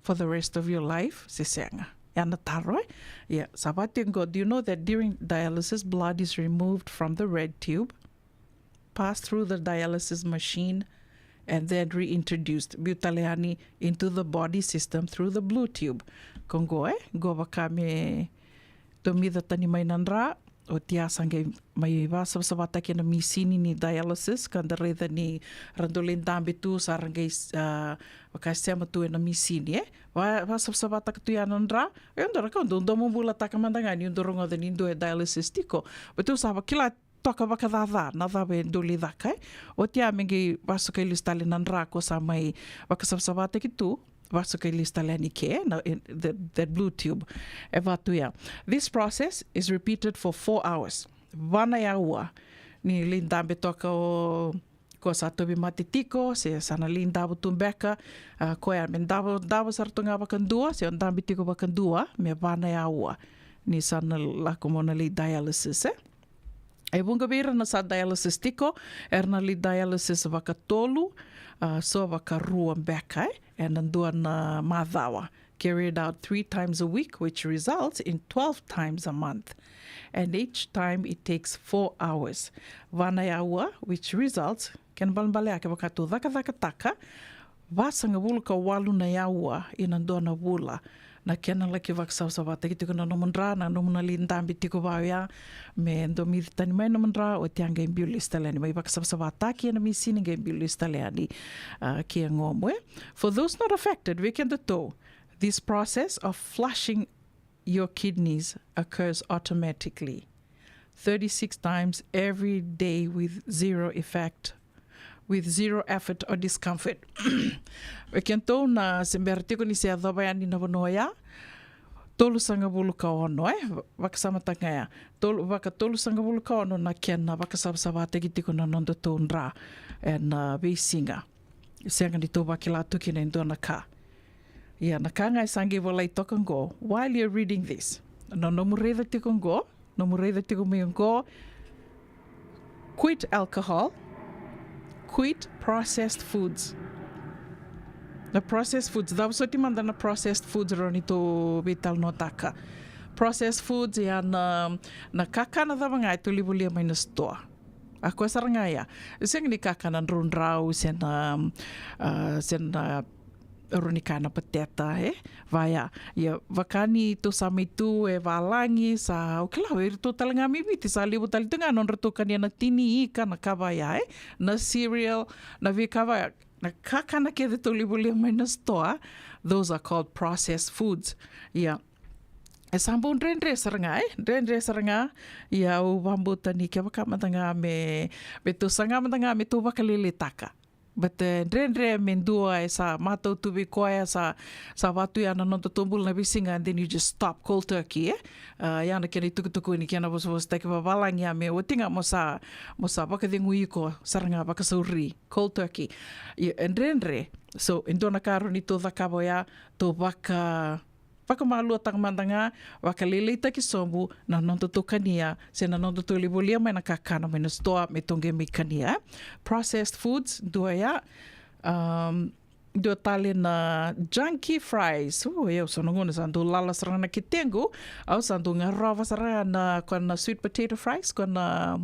for the rest of your life, se sega? Ya na taro, e? Ia, sa vati qo, do you know that during dialysis, blood is removed from the red tube, pass through the dialysis machine, and then reintroduced, biu tale yani into the body system through the blue tube. Ko qo, e, qo vaka me domica tani mai na dra, oti ya sa qai mai vasavasavataki ena misini ni dialysis, ka da raica ni ra dau lai dabe tu, sa ra qai, a, vakasema tu ena misini, e. Va, vasavasavataka tu ya na dra, e dua na ka dau domobulataka mada ga niu dau rogoca ni dua e dialysis tiko. Baleta au sa vakila toka vakacaca na cava e dau lai caka, e. Oti ya me qai vasukai lesu tale na dra ko sa mai vakasavasavataki tu, vasukai lesu tale yani ke, na, e, the, the blue tube. E va tu ya. This process is repeated for four hours. Va na aua. Ni lai dabe toka o ko sa tauvimate tiko, se sa na lai davo tu beka, a, koya me davo, davo sara tu ga vakadua, se o dabe tiko vakadua, me va na aua. Ni sa na lako mo na lai dialysis, e. E vuqa vei ira na sa dialysis tiko, era na lai dialysis vakatolu, a, so vakarua beka, e, ena dua na macawa. Carried out three times a week, which results in twelve times a month. And each time it takes four hours. Va na aua, which results, kena balebale ya kevaka tou cakacakataka vasagavulu ka walu na aua ena dua na vula, na kena laki vakasavasavataki tiko na nomu dra, na nomu na lai dabe tiko va oya, me domici tani mai nomu dra, oti ya qai biu lesu tale yani, mai vakasavasavataki ena misini, qai biu lesu tale yani, a, ki yagomu, e. For those not affected, vei kedatou, this process of flushing your kidneys occurs automatically, thirty-six times every day with zero effect, with zero effort or discomfort. Vei kedatou na se bera tiko ni se yacova yani na vanua ya, tolusagavulu ka ono, e, vakasamataka ga ya. Tolu, vakatolusagavulu ka ono na kena vakasavasavataki tiko na nodatou dra ena veisiga. Sega ni tou vakila tu kina e dua na ka. Ia, na ka ga e sa qai volai toka qo, while you're reading this, na nomu raica tiko qo, nomu raica tiko mai qo, quit alcohol, quit processed foods. Na processed foods, cava soti mada na processed foods rawa ni tou veitalanoataka? Processed foods, ia na, na kakana cava ga e tou lai volia mai na sitoa. A koya sara ga ya. E sega ni kakana draudrau, se na, a, se na Rawa ni kaya na pateta, e? Vaya, ia, vaka ni tou sa mai tu e valagi, sa, au kila, o iratou tale ga mai Viti, sa levu tale tu ga nodratou kania na tini, ika, na ka vaya, e? Na cereal, na veika vaya, na kakana kece tou lai volia mai na sitoa, those are called processed foods. Ia, e sa bau dredre sara ga, e? Dredre sara ga, ia, au vakabauta ni kevaka mada ga me, me tou saga mada ga, me tou vakalailaitaka. But, e, dredre me dua e sa matau tu vei koya, sa, sa vatu ya na noda tobula na veisiga, and then you just stop cold turkey, e? A, ya na kena itukutuku ni kena vosavosataki vavalagi ya me oti ga mo sa, mo sa vakacegui iko sara ga vakasauri, cold turkey. Ia, e dredre. So, e dua na ka rawa ni tou cakava oya, tou vaka, vakamaluataka mada ga, vakalailaitaki sobu na nodatou kania, se na nodatou lai volia mai na kakana mai na sitoa, me tou qai mai kania, e? Processed foods, dua ya, um, dua tale na junky fries. O, e, au sa na gauna sa dau lala sara ga na ketequ, au sa dau garova sara ga na, koya na sweet potato fries, koya na,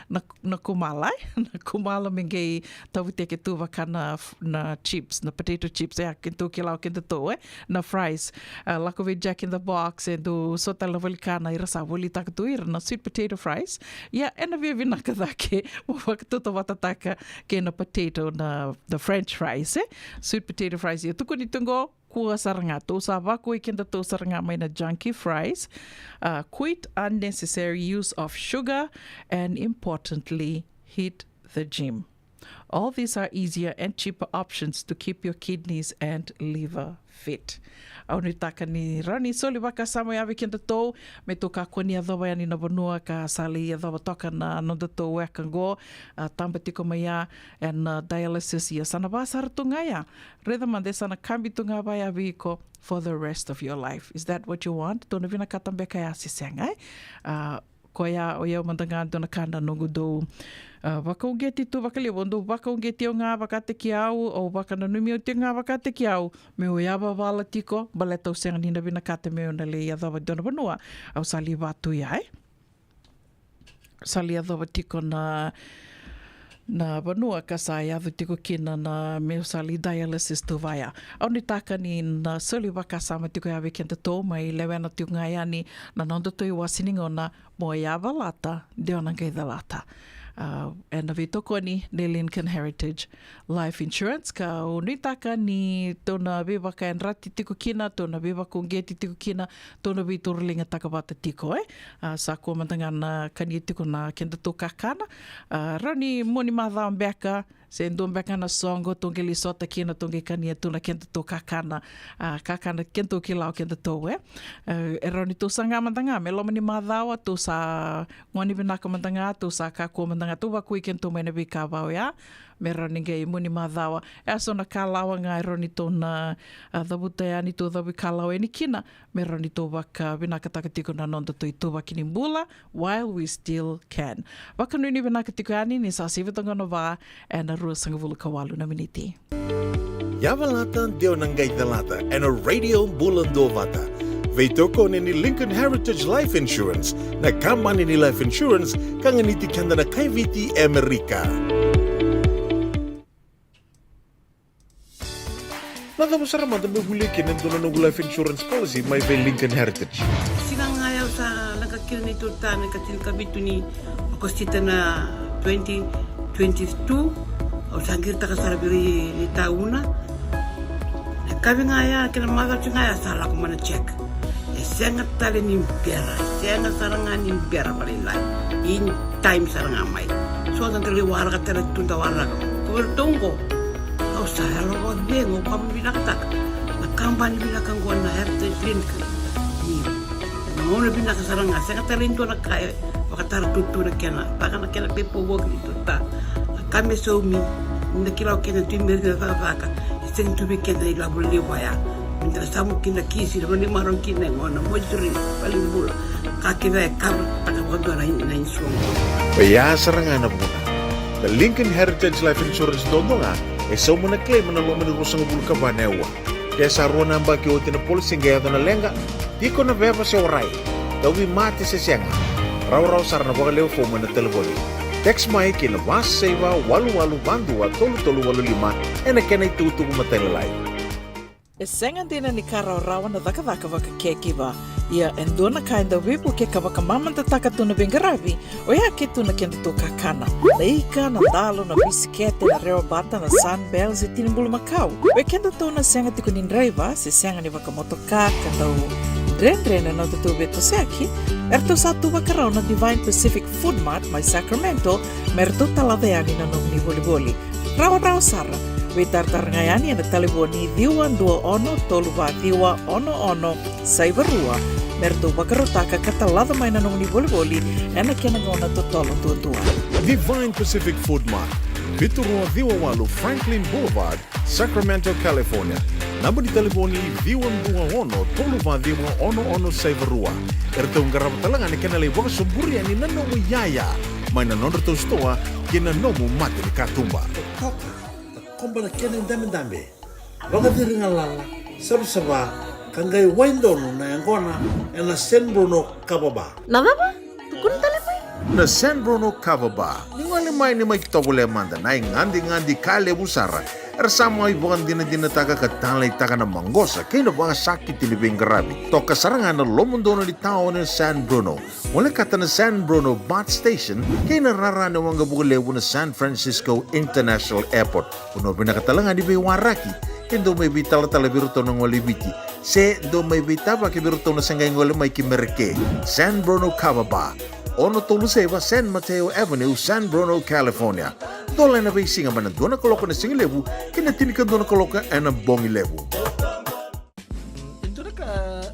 na, na kumala, e? Na kumala me qai tavuteke tu vaka na f-, na chips, na potato chips, e, keitou kila o kedatou, e? Na fries. A, lako vei Jack in the Box, e dau so tale na valenikana, ira sa volitaka tu ira na sweet potato fries. Ia, ena via vinaka cake mo vakatautauvatataka kei na potato, na, the French fries, e? Sweet potato fries. Ia, tukuni tu qo, kua sara ga, tou sa vakoi kedatou sara ga mai na junky fries. Uh, quit unnecessary use of sugar, and importantly, hit the gym. All these are easier and cheaper options to keep your kidneys and liver fit. Au nuitaka ni rawa ni soli vakasama ya vei kedatou, me tou kakua ni yacova yani na vanua ka sa lai yacova toka na nodatou weka qo, a, taba tiko mai ya, ena, a, dialysis, ia sa na va sara tu ga ya. Raica mada e sa na kabi tu ga vaya vei iko for the rest of your life. Is that what you want? Tou na vinakata beka ya se sega, e? A, koya, o yau mada ga dua na ka na noqu dau, a, vakauqeti tu vakalevu, au dau vakauqeti au ga vakataki au, au vakananumi au tiko ga vakataki au, meu yavavala tiko, baleta au sega ni na vinakata meu na lai yacova dua na vanua au sa lai va tu ya, e? Sa lai yacova tiko na, na vanua ka sa yaco tiko kina na, meu sa lai dialysis tu vaya. Au nuitaka ni na soli vakasama tiko ya vei kedatou, mai lewena tiko ga yani na nodatou iwase ni gauna, mo yavalata de o na qai calata. A, ena veitokoni ni Lincoln Heritage Life Insurance, kau nuitaka ni tou na veivakayadrati tiko kina, tou na veivakauqeti tiko kina, tou na veitauriligataka vata tiko, e? A, sa kua mada ga na kania tiko na kedatou kakana. A, rawa ni mua ni macawa beka, se dua beka na soqo, tou qai lai sota kina, tou qai kania tu na kedatou kakana, a, kakana kedatou kila o kedatou, e. E, e rawa ni tou saga mada ga me loma ni macawa, tou sa gone vinaka mada ga, tou sa kakua mada ga, tou vakui kedatou mai na veika vaya, me rawa ni qai mua ni macawa. E so na kalawa ga e rawa ni tou na, a, cavuta yani, tou cavuikalawa yani kina, me rawa ni tou vakavinakataka tiko na nodatou ituvaki ni bula, while we still can. Vakanuinui vinaka tiko yani ni sa sivi toka na va ena ruasagavulu ka walu na miniti. Yavalata de o na qai calata ena Radio Bula Duavata. Veitokoni ni Lincoln Heritage Life Insurance, na kabani ni life insurance ka ganiti keda na kai Viti e Amerika. Na cava sara mada meu volia kina e dua na noqu life insurance policy mai vei Lincoln Heritage? Siga ga au sa leqa kina neitou retirement ka tinikavitu ni Okosita na twenty twenty-two. Au sa qiritaka sara vei ira ni tauna. Na kavi ga ya kei na macawa ga ya sa lako mai na check. E sega tale ni bera, e sega sara ga ni bera vakalailai. In time sara ga mai. So da qai waraka tale tu da waraka. Ko vei ratou qo, au sa yalo vakacegu, au vakavinavinakataka na kabani vinaka qo na Heritage Link. Ni na gauna vinaka sara ga, sega tale ni dua na ka e vakatara tutu na kena, vaka na kena pepa voki ni tuta. Na ka me saumi, ni da kila o kena tu i meri na cakacaka, e sega ni tu vei keda na ilavo levu ya. Ni da na samu kina kisi, na vale ni marau kina e gona, moituri, valenibula. Ka kece e kava taka vakadua na, na insurance. Oya sara ga na vuna. Na Lincoln Heritage Life Insurance duadua ga e sauma na claim ena loma ni ruasagavulu ka va na aua. Ke sa rua na yabaki oti na policy qai yaco na leqa, tiko na veva se warai, tauvimate se sega, rawarawa sara na vakalewe fomu ena talevoni. Text mai ki na va saiva walu walu va dua tolu tolu walu lima ena kena itukutuku matailalai. E sega dina ni ka rawarawa na cakacaka vaka caregiver. Ia e dua na ka e dau veivuke ka vakamamadataka tu na veiqaravi, oya ke tu na kedatou kakana. Na ika, na dalo, na bisikete, na rewa bata, na Sunbell se tini bulumakau. Vei kedatou na sega tiko ni draiva se sega ni vakamotoka ka dau dredre na nodatou veitosoyaki, eratou sa tu vakarau na Divine Pacific Food Mart mai Sacramento me ratou talaca yani na nomuni volivoli. Rawarawa sara. Veitaratara ga yani ena talevoni ciwa dua ono tolu va ciwa ono ono saiva rua me ratou vakarautaka ka talaca mai na nomuni volivoli ena kena gauna totolo duadua. Divine Pacific Food Mart, vitu rua ciwa walu Franklin Boulevard, Sacramento, California. Naba ni talevoni ciwa dua ono tolu va ciwa ono ono saiva rua. Eratou qarava tale ga na kena lai vakasoburi yani na nomu iyaya mai na nodratou sitoa kei na nomu mata ni katuba. Koba na kena idabedabe, vakaciri galala, savasava, ka qai wai donu na yaqona ena San Bruno Kava Bar. Na cava? Tukuna tale mai. Na San Bruno Kava Bar. Ni gole mai ni mai tovolea mada na igadigadi ka levu sara. Era sa mai vakadinadinataka ka taleitaka na maqosa kei na vakasakiti ni veiqaravi. Toka sara ga na lomodonu ni taoni na San Bruno. Molekata na San Bruno BART Station kei na rara ni waqavuka levu na San Francisco International Airport. Vanua vinaka tale ga ni veiwaraki, ke dau mai veitalatala vei iratou na gole i Viti, se dau mai veitavaki vei iratou na se qai gole mai ki Merika. San Bruno Kava Bar, ono tolu saiva San Mateo Avenue, San Bruno, California. Dola ena veisiga mai na dua na kaloko ena sigalevu ki na tinikadua na kaloko ena bogilevu. E dua na ka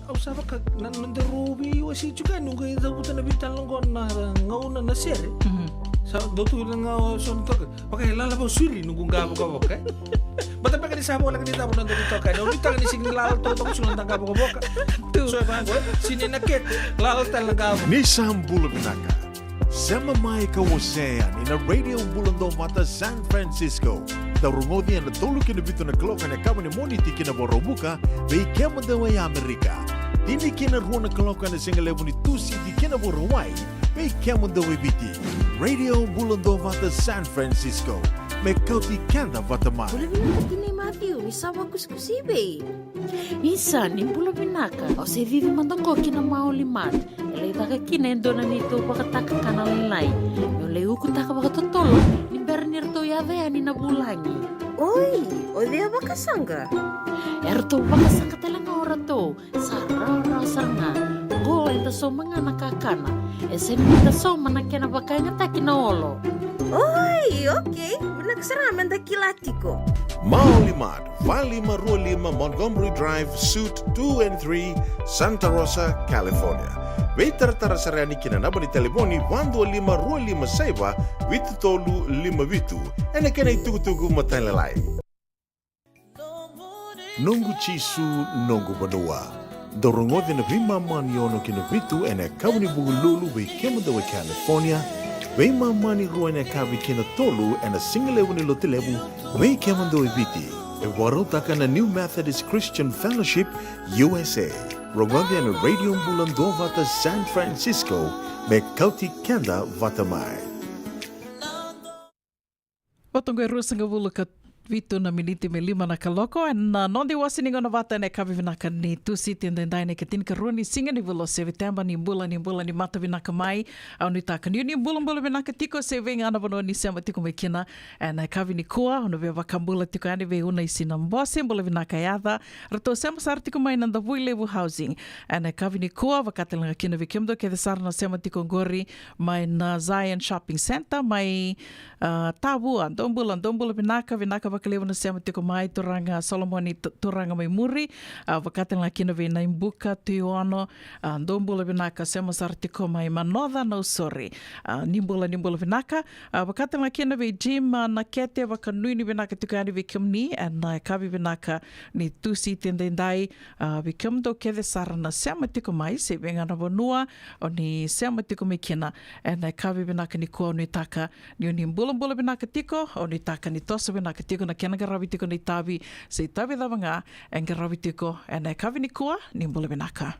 au sa vaka na nodaru veiwasei tiko yani, noqu e cavuta na veitalanoa qo na gauna na sere. Mhm. Sa dau tu na gauna so na toka. Vaka e lala vakasauri noqu qa vakavoka, e. Baleta beka ni sa voleka ni cava nodaru toka, e. Na ulitaka ni sega ni lala totoka, sega ni noda qa vakavoka. Tu. So e vaqo, e. Sega ni na kete, lala tale na qa vakavoka. Ni sa bula vinaka. Sema mai ka wasea yani na Radio Bula Duavata San Francisco. Dau rogoci ena tolu ki na vitu na kaloko ena yakavi ni Moniti ki na Vakaraubuka, vei kemudou e Amerika. Tini ki na rua na kaloko ena sigalevu ni Tusiti ki na Vakarauwai, vei kemudou e Viti. Radio Bula Duavata San Francisco. Me kauti keda vata mai. Bula vinaka tinai Matthew, ni sa vakusikusi vei? Isa, ni bula vinaka. Au se cici mada qo ki na Maoli Mart. E lai caka kina e dua na neitou vakatakakana lailai. Meu lai ukutaka vakatotolo ni bera ni ratou yaco yani na vulagi. Oi, o cei a vakasaqa? E ratou vakasaqa tale ga o ratou. Sa rawarawa sara ga. Qo eda sauma ga na kakana. E sega ni da sauma na kena vakayagataki na olo. Oi, okei. Vinaka sara ga me da kila tiko. Maoli Mart, va lima rua lima Montgomery Drive, Suite two and three, Santa Rosa, California. Veitaratara sara yani ki na naba ni talevoni va dua lima rua lima saiva vitu tolu lima vitu. Ena kena itukutuku matailalai. Noqu Jisu, noqu vanua. Dau rogoci na veimama ni ono ki na vitu ena yakavi ni Vukelulu vei kemudou e California, veimama ni rua ena yakavi ki na tolu ena sigalevu ni Lotulevu vei kemudou e Viti. E vakarautaka na New Methodist Christian Fellowship, U S A. Rogoci ena Radio Bula Duavata San Francisco, me kauti keda vata mai. Vata oqo e ruasagavulu ka vitu na miniti me lima na kaloko, ena noda iwase ni gauna vata ena yakavi vinaka ni Tusiti edaidai, na ikatinikarua ni siga ni vula o Seviteba. Ni bula, ni bula, ni mata vinaka mai. Au nuitaka ni o ni bulabula vinaka tiko se vei ga na vanua ni sema tiko mai kina ena yakavi nikua. Au na via vakabula tiko yani vei Una i Sinabose, bula vinaka yaca. Ratou sema sara tiko mai na Davuilevu Housing ena yakavi nikua, vaka tale ga kina vei kemudou kece sara na sema tiko oqori mai na Zion Shopping Centre mai A, Tavua, dou bula, dou bula vinaka, vinaka vakalevu na sema tiko mai, turaga Solomoni, tu-, turaga mai muri, a, vaka tale ga kina vei Naibuka, Tuiono, a, dou bula vinaka, sema sara tiko mai Manoca, Nausori, a, ni bula, ni bula vinaka, a, vaka tale ga kina vei Jim, a, Nakete, vakanuinui vinaka tiko yani vei kemuni, ena yakavi vinaka ni Tusiti edaidai, a, vei kemudou kece sara na sema tiko mai, se vei ga na vanua o ni sema tiko mai kina, ena yakavi vinaka nikua, au nuitaka ni o ni bulabula vinaka tiko, au nuitaka ni toso vinaka tiko na kena qaravi tiko na itavi, se itavi cava ga e qaravi tiko ena yakavi nikua, ni bula vinaka.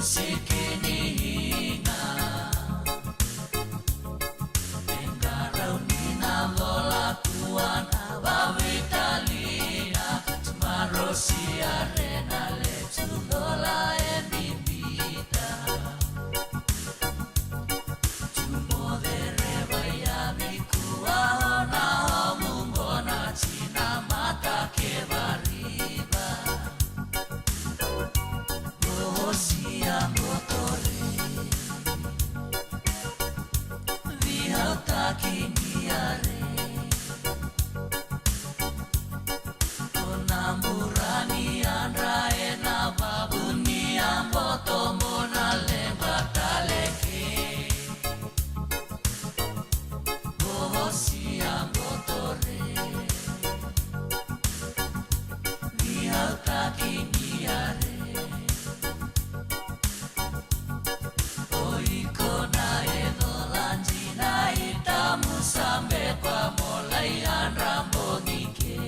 Siki ni higa. E qarauni na vola kua na vavitalia. Marosia re na letu vola e bibita. Tumodereva ya vikua hona homu bona tina mata ke variva. Vohosia botore. Vihautaki ni are. Kona burani andra ena vavuni a boto mona lengua taleke. Vohosia botore. Vihautaki ni are. O iko na e cola dina i tamu sabe kwa molai andra bogi ke.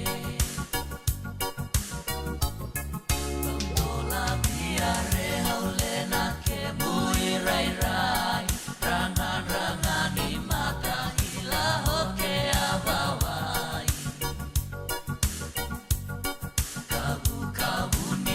Dola via re haule na ke mui rairai. Ranganranga ni mata hila hoke a vawai. Kavukavu ni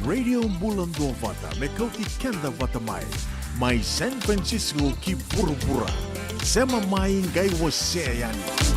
Radio Bula Duavata, me kauti keda vata mai. Mai San Francisco ki vuravura. Sema mai, qai wasea yani.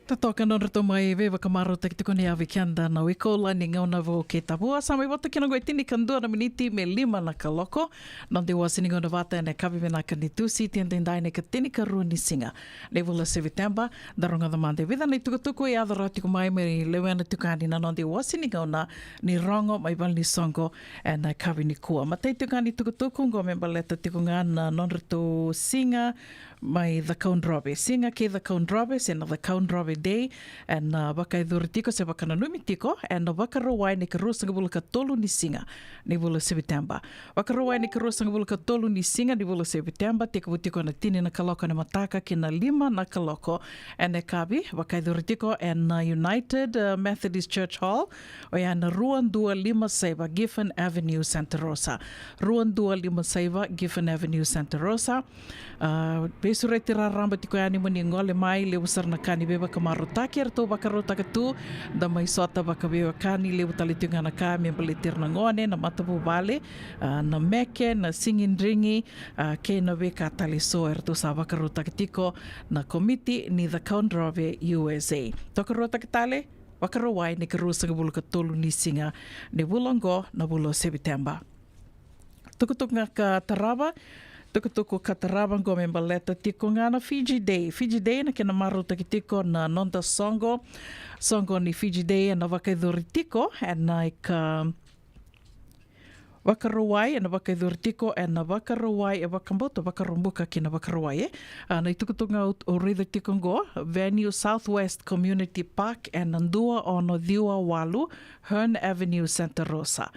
Totoka na nodratou mai veivakamarautaki tiko ni yavi keda na wikola ni gauna vou kei Tavua. Sa mai vata kina oqo e tinikadua na miniti me lima na kaloko. Noda iwase ni gauna vata ena yakavi vinaka ni Tusiti edaidai na ikatinikarua ni siga ni vula Seviteba. Da rogoca mada e vica na itukutuku e yaco rawa tiko mai me lewena tiko yani na noda iwase ni gauna ni rogo mai valenisoqo ena yakavi nikua. Matai tiko yani itukutuku oqo me baleta tiko ga na nodratou siga mai Cakaudrove. Siga kei Cakaudrove, se na Cakaudrove Day, ena, ah, vakayacori tiko se vakananumi tiko ena Vakarauwai na ikaruasagavulu ka tolu ni siga ni vula Seviteba. Vakarauwai na ikaruasagavulu ka tolu ni siga ni vula Seviteba, tekivu tiko na tini na kaloko ena mataka ki na lima na kaloko ena yakavi, vakayacori tiko ena, ah, United, ah, Methodist Church Hall, oya na rua dua lima saiva Giffen Avenue, Santa Rosa. Rua dua lima saiva Giffen Avenue, Santa Rosa. Ah, veisureti raraba tiko yani mo ni gole mai, levu sara na ka ni veivakamarautaki eratou vakarautaka tu. Da mai sota vakaveiwekani, levu tale tiko ga na ka me baleti ira na gone, na matavuvale, ah, na meke, na sigidrigi, ah, kei na veika tale eso eratou sa vakarautaka tiko na komiti ni Cakaudrove U S A. Tokaruataka tale, Vakarauwai na ikaruasagavulu ka tolu ni siga ni vula oqo na vula o Seviteba. Tukutuku ga ka tarava, tukutuku ka tarava oqo me baleta tiko ga na Fiji Day. Fiji Day na kena marautaki tiko na noda soqo. Soqo ni Fiji Day ena vakayacori tiko ena ika Vakarauwai, ena vakayacori tiko ena Vakarauwai, e vakabauta Vakaraubuka ki na Vakarauwai, e. Ah, na itukutuku ga au, au raica tiko oqo, venue Southwest Community Park ena dua ono ciwa walu Hearn Avenue, Santa Rosa.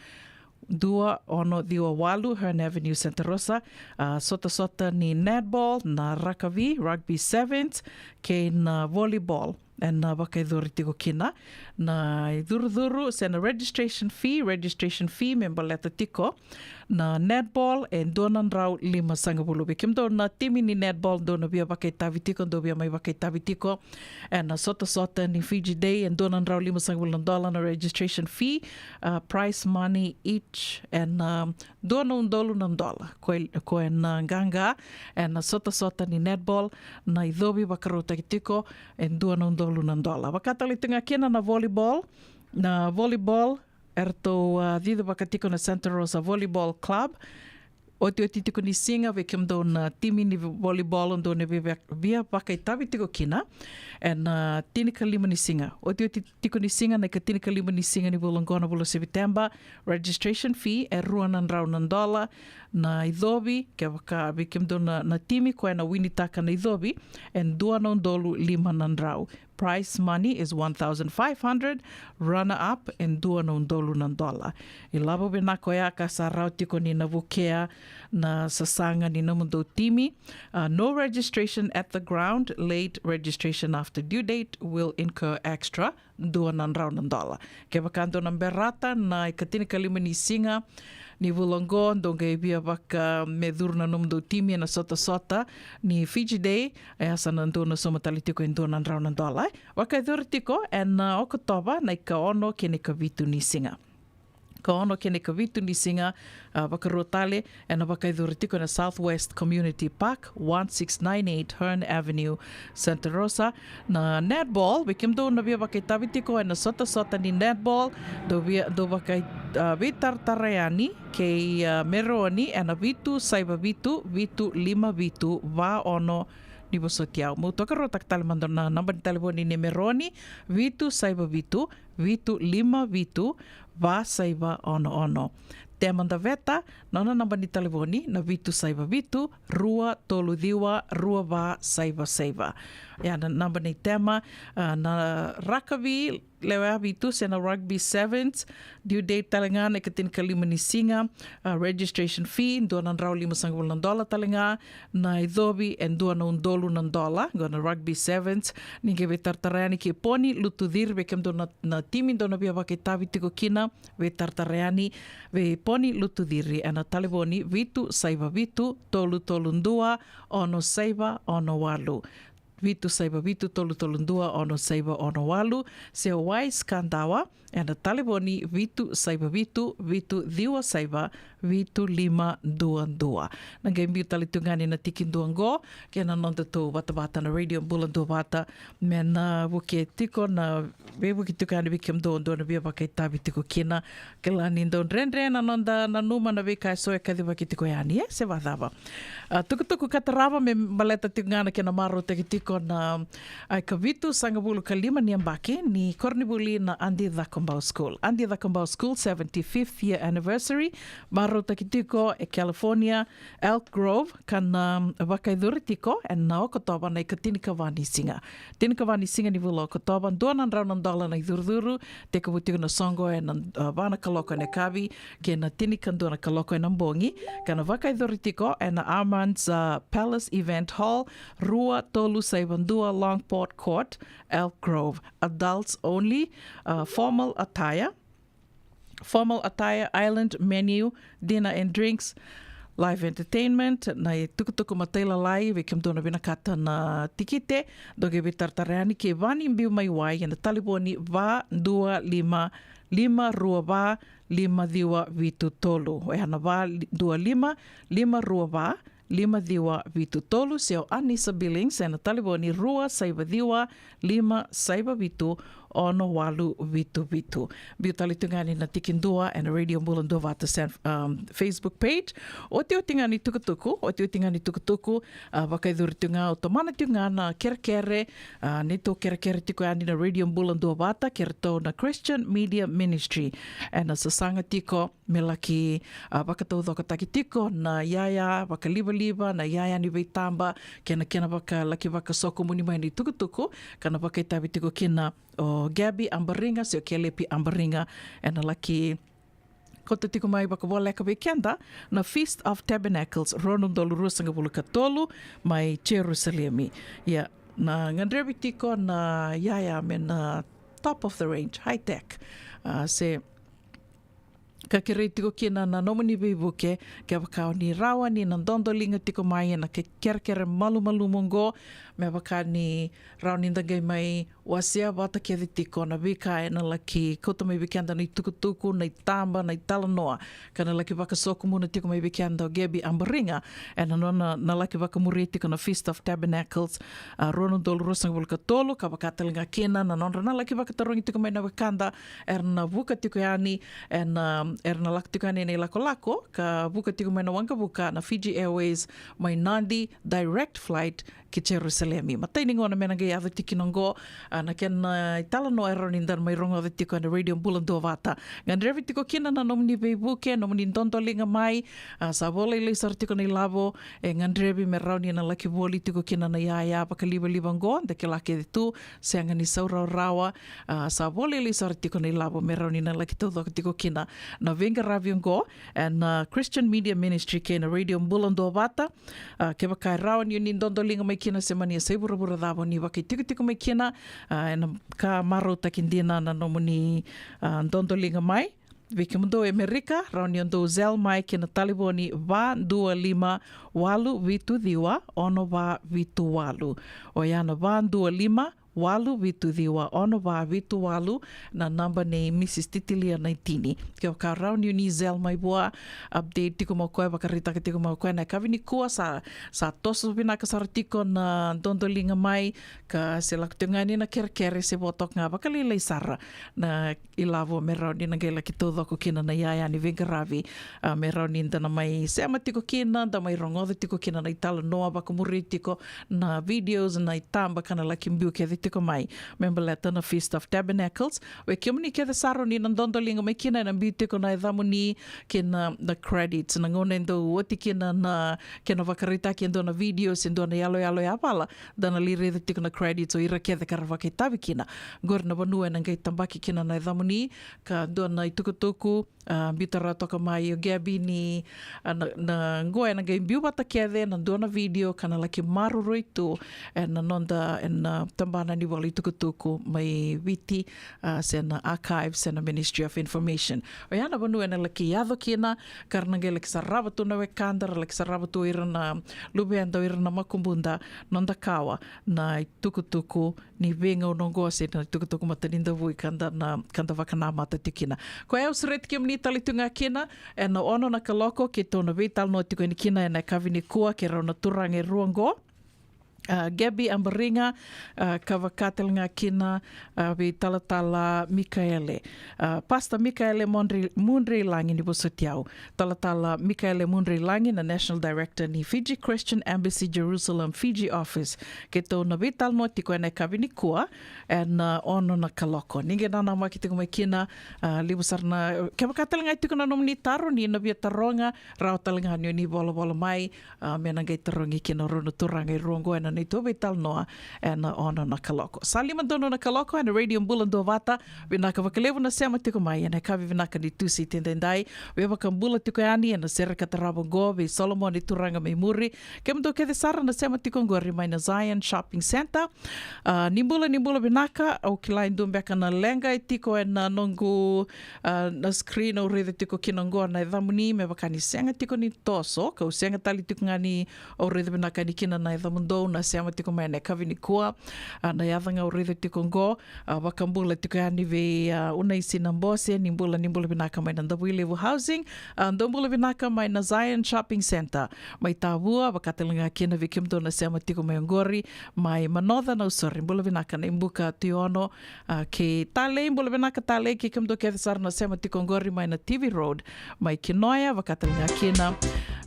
Dua ono ciwa walu Hearn Avenue, Santa Rosa. Ah, sotasota ni netball, na rakavi, rugby sevens, kei na volleyball ena vakayacori tiko kina. Na icurucuru se na registration fee, registration fee me baleta tiko na netball e dua na drau limasagavulu. Vei kemudou na timi ni netball dou na via vakaitavi tiko, dou via mai vakaitavi tiko ena sotasota ni Fiji Day, e dua na drau limasagavulu na dola na registration fee, ah, prize money each ena dua na udolu na dola. Ko e, ko ena qaqa ena sotasota ni netball, na icovi vakarautaki tiko e dua na udolu na dola. Vaka tale tiko ga kina na volleyball, na volleyball eratou, ah, cicivaka tiko na Santa Rosa Volleyball Club. Otioti tiko ni siga, vei kemudou na timi ni volleyball dou na via, via vakaitavi tiko kina ena, ah, tinikalima ni siga. Otioti tiko ni siga na ikatinikalima ni siga ni vula oqo na vula Seviteba. Registration fee e rua na drau na dola. Na icovi, kevaka vei kemudou na, na timi ko ena winitaka na icovi, e dua na udolu lima na drau. Prize money is one thousand five hundred, runner up e dua na udolu na dola. Ilavo vinaka oya ka sa rawa tiko ni na vukea na sasaga ni nomudou timi. Uh, no registration at the ground. Late registration after due date will incur extra dua na drau na dola. Kevaka dou na berata na ikatinikalima ni siga ni vula oqo, dou qai via vaka me curu na nomudou timi ena sotasota ni Fiji Day, e a sa na dou na sauma tale tiko e dua na drau na dola, e. Vakayacori tiko ena, ah, Okotova na ikaono kei na ikavitu ni siga. Ikaono kei na ikavitu ni siga, ah, Vakarauwai tale ena vakayacori tiko ena Southwest Community Park, one six nine eight Hearn Avenue, Santa Rosa. Na netball, vei kemudou na via vakaitavi tiko ena sotasota ni netball, dou via, dou vakai, ah, veitaratara yani kei, ah, Meroni ena vitu saiva vitu, vitu lima vitu, va ono. Ni vosoti au. Meu tokaruataka tale mada na naba ni talevoni nei Meroni, vitu saiva vitu, vitu lima vitu, va saiva ono ono. Tema Daveta, nona naba ni talevoni na vitu saiva vitu, rua tolu ciwa, rua va saiva saiva. Ia na naba ni tema, ah, na rakavi lewe vitu se na rugby sevens, due date tale ga na ikatinikalima ni siga, ah, registration fee, dua na drau limasagavulu na dola tale ga, na icovi e dua na udolu na dola, qo na rugby sevens. Ni qai veitaratara yani kei Poni Lutuciri, vei kemudou na, na timi dou na via vakaitavi tiko kina, veitaratara yani vei Poni Lutuciri ena talevoni vitu saiva vitu, tolu tolu dua, ono saiva ono walu. vitu saiva vitu tolu tolu dua ono saiva ono walu, se o Wise Kadawa ena talevoni vitu saiva vitu vitu ciwa saiva vitu lima dua dua. Na qai biu tale tu ga yani na tikidua oqo kei na nodatou vatavata na Radio Bula Duavata, me na vuke tiko na veivuke tiko yani vei kemudou dou na via vakaitavi tiko kina. Kila ni dau dredre na noda nanuma na veika eso e kacivaki tiko yani, e se vacava. A, tukutuku ka tarava me baleta tiko ga na kena marautaki tiko na ika vitusagavulu ka lima ni yabaki ni koronivuli na Adi Cakobau School. Adi Cakobau School seventy-fifth year anniversary, marautaki tiko e California, Elk Grove, ka na vakayacori tiko ena Okotova na ika tinikava ni siga. Tinikava ni siga ni vula o Okotova, dua na drau na dola na icurucuru, tekivu tiko na soqo ena, a, va na kaloko ena yakavi kei na tinikadua na kaloko ena bogi, ka na vakayacori tiko ena Armand's, a, Palace Event Hall, rua tolu saiva dua Longport Court, Elk Grove. Adults only, a, formal attire, formal attire, island menu, dinner and drinks, live entertainment, na itukutuku matailalai, vei kemudou na vinakata na tikite, dou qai veitaratara yani kei Vani Biu Mai Wai ena talevoni va dua lima lima rua va lima ciwa vitu tolu. Oya na va dua lima lima rua va lima ciwa vitu tolu, se o Anisa Billings ena talevoni rua saiva ciwa lima saiva vitu ono walu vitu vitu. Biu tale tu ga yani na tikidua ena Radio Bula Duavata San, um, Facebook page. Otioti ga ni tukutuku, otioti ga ni tukutuku, a, vakayacori tu ga, o tomana tu ga na kerekere, a, neitou kerekere tiko yani na Radio Bula Duavata kei ratou na Christian Media Ministry. Ena sasaga tiko me laki, a, vakataucokotaki tiko na iyaya vakalivaliva, na iyaya ni veitaba, kei na kena vaka, laki vakasokomuni mai na itukutuku ka na vakaitavi tiko kina o Gabby Abariga se o Kelepi Abariga, ena laki kauta tiko mai vakavoleka vei keda na Feast of Tabernacles rua na udolu ruasagavulu ka tolu mai Jerusalemi. Ia, na gadrevi tiko na iyaya me na top of the range, high tech. A, se ka kerei tiko kina na nomuni veivuke, kevaka o ni rawa ni na dodoliga tiko mai ena ke-, kerekere malumalumu oqo, me vaka ni rawa ni da qai mai wasea vata kece tiko na veika ena laki kauta mai vei keda na itukutuku, na itaba, na italanoa, ka na laki vakasokomuna tiko mai vei keda o Gabby Abariga ena nona na laki vakamuria tiko na Feast of Tabernacles, a, rua na udolu ruasagavulu ka tolu, ka vaka tale ga kina na nodra na laki vakatarogi tiko mai na wekada era na vuka tiko yani, ena, era na lako tiko yani ena ilakolako ka vuka tiko mai na waqavuka na Fiji Airways mai Nadi, direct flight ki Jerusalemi. Matai ni gauna me na qai yaco tiko kina oqo, a, na kena italanoa e rawa ni da na mai rogoca tiko ena Radio Bula Duavata. Gadrevi tiko kina na nomuni veivuke, nomuni dodoliga mai, a, sa vo lailai sara tiko na ilavo e gadrevi me rawa ni na laki voli tiko kina na iyaya vakalivaliva oqo, da kila kece tu, sega ni sau rawarawa, a, sa vo lailai sara tiko na ilavo me rawa ni na laki taucoko tiko kina na veiqaravi oqo ena, a, Christian Media Ministry kei na Radio Bula Duavata. A, kevaka e rawa ni o ni dodoliga mai kina se mani yasai vuravura cava o ni vakaitikotiko mai kina, a, ena ka marautaki dina na nomuni, a, dodoliga mai. Vei kemudou e Amerika, rawa ni o dou Zelle mai ki na talevoni va dua lima walu vitu ciwa ono va vitu walu. Oya na va dua lima walu vitu ciwa ono va vitu walu, na naba nei Mrs Titilia Naitini. Kevaka rawa ni o ni Zelle mai vua, update tiko mai o koya, vakaraitaka tiko mai o koya na yakavi nikua sa, sa toso vinaka sara tiko na dodoliga mai, ka se lako tiko ga yani na kerekere se vo toka ga vakalailai sara na ilavo me rawa ni na qai laki taucoko kina na iyaya ni veiqaravi, a, me rawa ni da na mai sema tiko kina, da mai rogoca tiko kina na italanoa, vakamuria tiko na videos, na itaba ka na laki biu kece tiko mai me baleta na Feast of Tabernacles. Vei kemuni kece sara o ni na dodoliga mai kina, ena biu tiko na yacamuni kei na, na credits. Na gauna e dau oti kina na kena vakaraitaki e dua na video se dua na yaloyalo yavala, da na lai raica tiko na credits o ira kece ka ra vakaitavi kina. Qori na vanua ena qai tabaki kina na yacamuni, ka dua na itukutuku, a, biuta rawa toka mai o Gabby ni, a, na, na qo ena qai biu vata kece na dua na video ka na laki maroroi tu ena noda, ena tabana na ni vola itukutuku mai Viti, a, se na Archive, se na Ministry of Information. Oya na vanua ena laki yaco kina, ka ra na qai laki sarava tu na wekada, ra laki sarava tu ira na luveda, o ira na makubuda, noda kawa na itukutuku ni veigauna oqo se na itukutuku matanidavui ka da na, ka da vakanamata tiko kina. Koya au sureti kemuni tale tu ga kina, ena ono na kaloko keitou na veitalanoa tiko yani kina ena yakavi nikua kei rau na turaga e rua oqo. A, Gabby Ambariga, a, ka vaka tale ga kina, a, vei talatala Mikaele. A, Pastor Mikaele Mudri, Mudrilagi ni vosoti au. Talatala Mikaele Mudrilagi na National Director ni Fiji Christian Embassy Jerusalem Fiji Office. Keitou na veitalanoa tiko ena yakavi nikua, ena, a, ono na kaloko. Ni qai nanamaki tiko mai kina, a, levu sara na, kevaka tale ga e tiko na nomuni taro ni na via taroga, rawa tale ga ni o ni volavola mai, a, me na qai tarogi kina o rau na turaga e rua oqo ena neitou veitalanoa ena ono na kaloko. Sa lima donu na kaloko ena Radio Bula Duavata. Vinaka vakalevu na sema tiko mai ena yakavi vinaka ni Tusiti edaidai. Veivakabula tiko yani ena sere ka tarava oqo vei Solomoni Turaga mai muri. Kemudou kece sara na sema tiko oqori mai na Zion Shopping Centre. A, ni bula, ni bula vinaka. Au kila e dua beka na leqa e tiko ena noqu, a, na screen au raica tiko kina oqo na yacamuni, me vaka ni sega tiko ni toso, kau sega tale tiko ga ni au raica vinaka yani kina na yacamudou na sema tiko mai ena yakavi nikua. A, na yaca ga au raica tiko oqo, a, vakabula tiko yani vei, a, Unaisi Nabose, ni bula, ni bula vinaka mai na Davuilevu Housing, a, dou bula vinaka mai na Zion Shopping Centre, mai Tavua, vaka tale ga kina vei kemudou na sema tiko mai oqori, mai Manoca, Nausori, bula vinaka na ibuka Tuiono, a, kei Talei, bula vinaka Talei, kei kemudou kece sara na sema tiko oqori mai na T V Road, mai Kinoya, vaka tale ga kina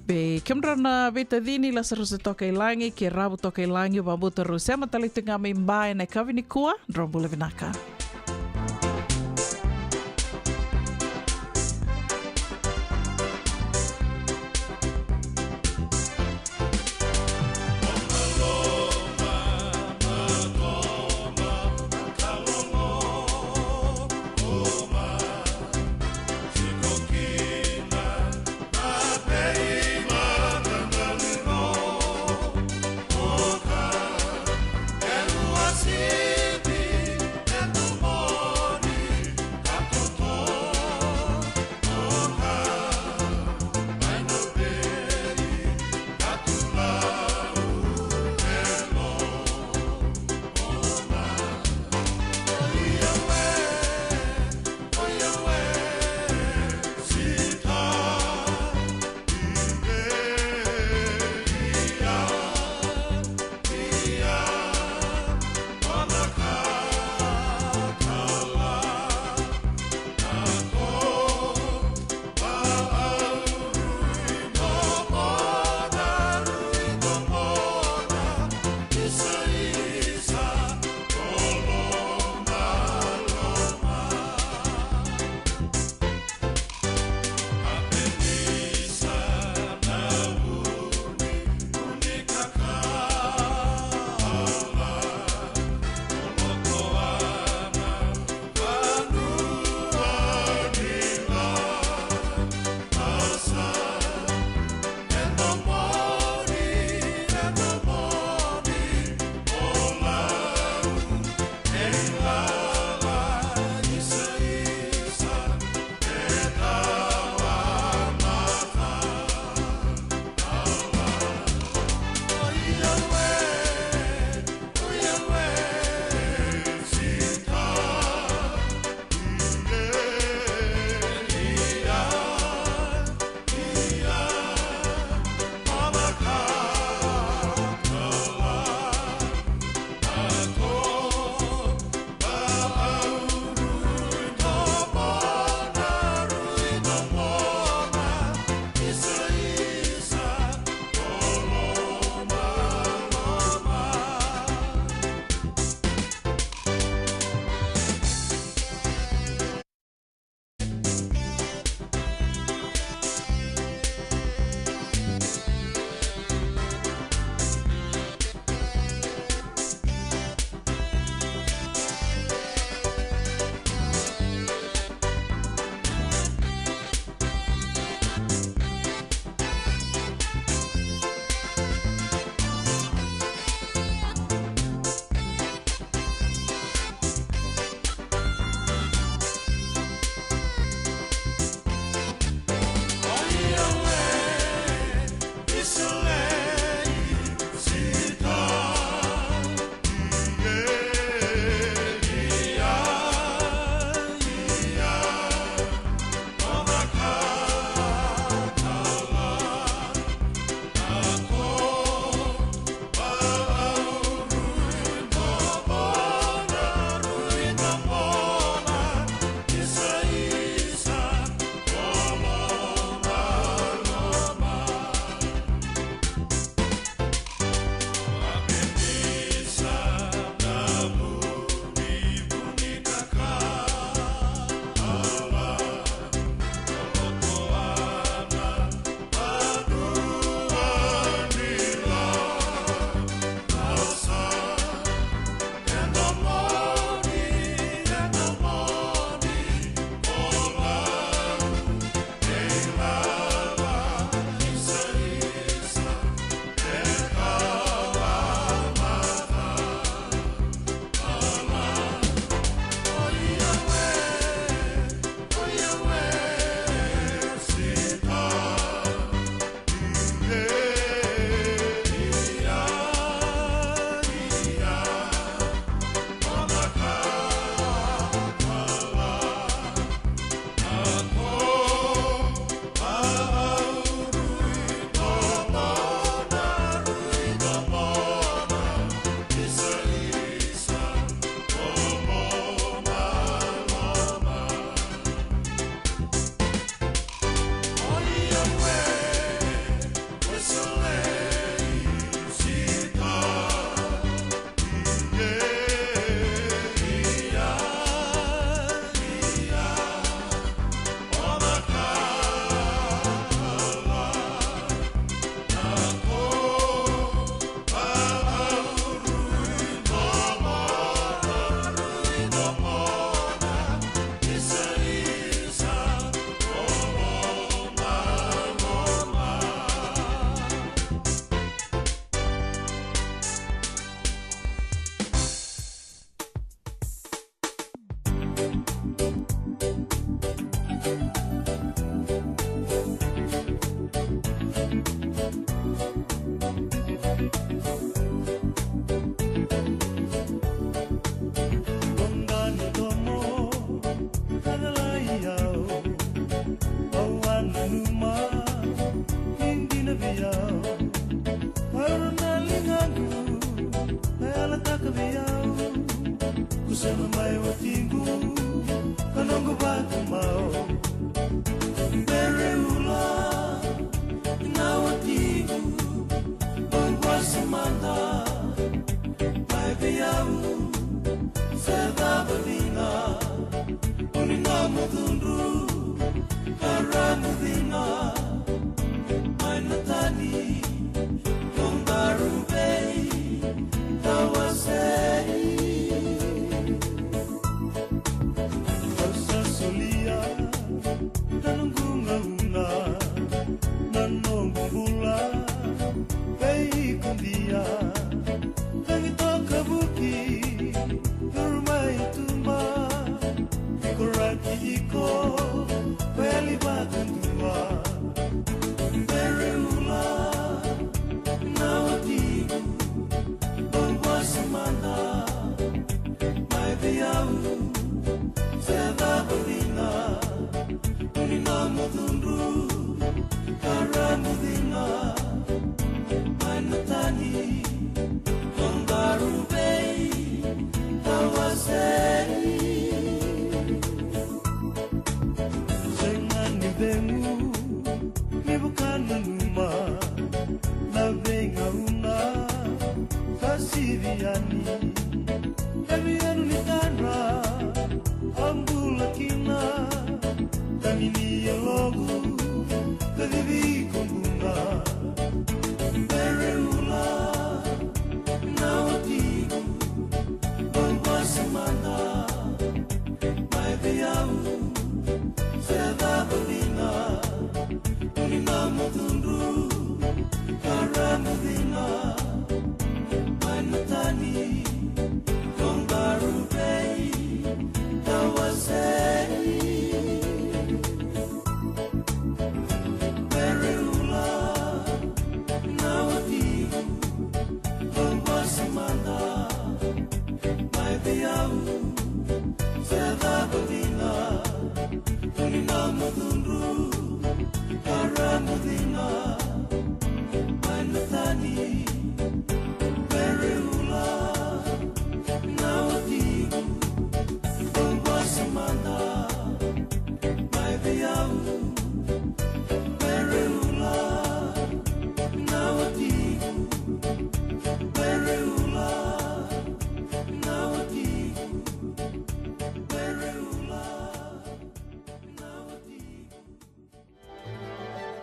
vei kemudrau na veitacini Lasarose Tokailagi kei Ravu Tokailagi, vakabauta rau sema tale tiko ga mai Ba ena yakavi nikua, drau bula vinaka.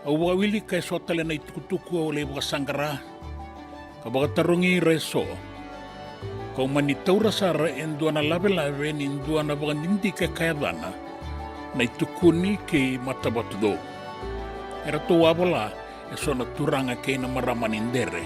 Au vakawilika eso tale na itukutuku au lai vakasaqara ka vakatarogi ira eso. Kau mani taura sara e dua na lavelave ni dua na vakadidike ka yacana Na iTukuni kei Matavatucou. Eratou a vola eso na turaga kei na marama ni Dere.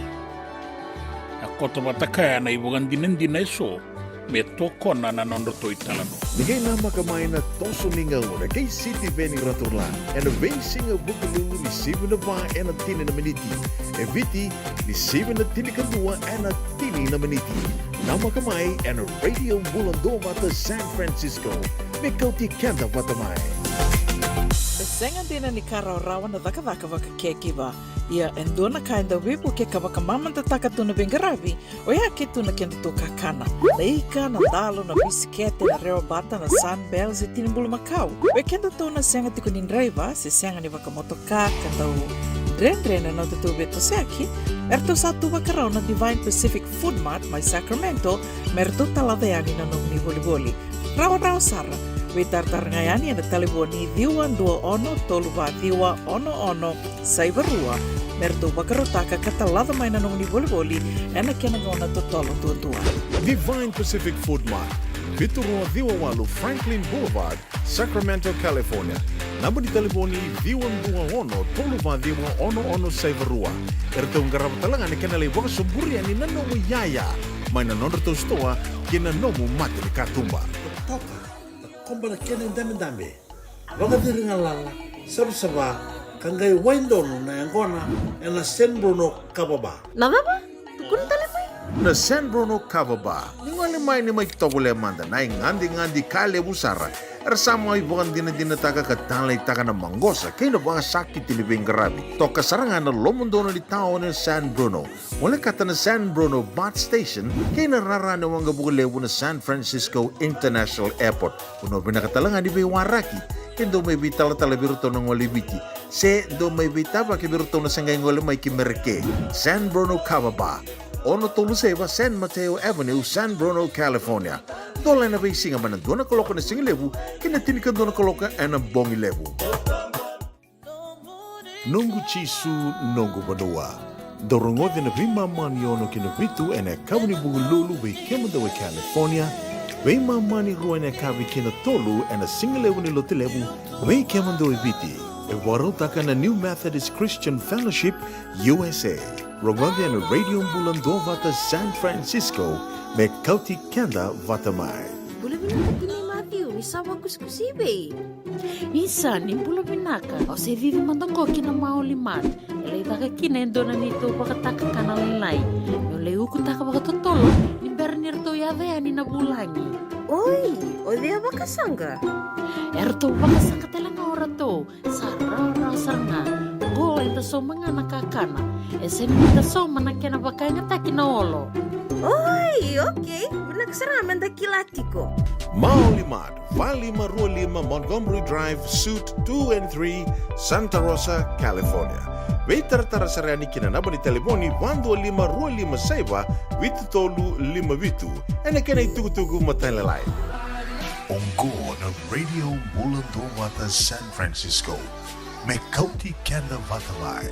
A koto vata kaya na ivakadinadina eso me tokona na nodratou italanoa. Ni qai namaka mai na toso ni gauna kei Sitiveni Raturala ena veisiga Vukelulu ni sivi na va ena tini na miniti, e Viti ni sivi na tinikadua ena tini na miniti. Namaka mai ena Radio Bula Duavata San Francisco me kauti keda vata mai. E sega dina ni ka rawarawa na cakacaka vaka caregiver. Ia e dua na ka e dau veivuke ka vakamamadataka tu na veiqaravi, oya ke tu na kedatou kakana. Na ika, na dalo, na bisikete, na rewabata, na Sunbell se tini bulumakau. Vei kedatou na sega tiko ni draiva se sega ni vakamotoka ka dau dredre na nodatou veitosoyaki, eratou sa tu vakarau na Divine Pacific Food Mart mai Sacramento me ratou talaca yani na nomuni volivoli. Rawarawa sara, veitaratara ga yani ena talevoni ciwa dua ono tolu va ciwa ono ono saiva rua me ratou vakarautaka ka talaca mai na nomuni volivoli ena kena gauna totolo duadua. Divine Pacific Food Mart, vitu rua ciwa walu Franklin Boulevard, Sacramento, California. Naba ni talevoni ciwa dua ono tolu va ciwa ono ono saiva rua. Eratou qarava tale ga na kena lai vakasoburi yani na nomu iyaya mai na nodratou sitoa kei na nomu mata ni katuba. Toka, na koba na kena idabedabe, vakaciri galala, savasava, ka qai wai donu na yaqona ena San Bruno Kava Bar. Na cava? Tukuna tale mai. Na San Bruno Kava Bar. Ni gole mai ni mai tovolea mada na igadigadi ka levu sara. Era sa mai vakadinadinataka ka taleitaka na maqosa kei na vakasakiti ni veiqaravi. Toka sara ga na lomodonu ni taoni o San Bruno. Volekata na San Bruno BART Station kei na rara ni waqavuka levu na San Francisco International Airport. Vanua vinaka tale ga ni veiwaraki ke dau mai veitalatala vei iratou na gole i Viti se dau mai veitavaki vei iratou na se qai gole mai ki Merika. San Bruno Kava Bar, ono tolu saiva San Mateo Avenue, San Bruno, California. Dola ena veisiga mai na dua na kaloko ena sigalevu ki na tinikadua na kaloko ena bogilevu. Noqu Jisu, noqu vanua. Dou rogoci na veimama ni ono ki na vitu ena yakavi ni Vukelulu vei kemudou e California, veimama ni rua ena yakavi ki na tolu ena sigalevu ni Lotulevu vei kemudou e Viti. E vakarautaka na New Methodist Christian Fellowship U S A. Rogoci ena Radio Bula Duavata San Francisco me kauti keda vata mai. Bula vinaka tinai Matthew, ni sa vakusikusi i vei? Isa, ni bula vinaka. Au se cici mada qo ki na Maoli Mart. E lai caka kina e dua na neitou vakatakakana lailai. Meu lai ukutaka vakatotolo ni bera ni ratou yaco yani na vulagi. Oi, o cei a vakasaqa? Eratou vakasaqa tale ga o ratou. Sa rawarawa sara ga. Qo eda sauma ga na kakana. E sega ni da sauma na kena vakayagataki na olo. Oi, okei. Vinaka sara ga meda kila tiko. Maoli Mart, va lima rua lima Montgomery Drive, Suite two and three, Santa Rosa, California. Veitaratara sara yani ki na naba ni talevoni va dua lima rua lima saiva vitu tolu lima vitu. Ena kena itukutuku matailalai. Oqo na Radio Bula Duavata San Francisco. Me kauti keda vata mai.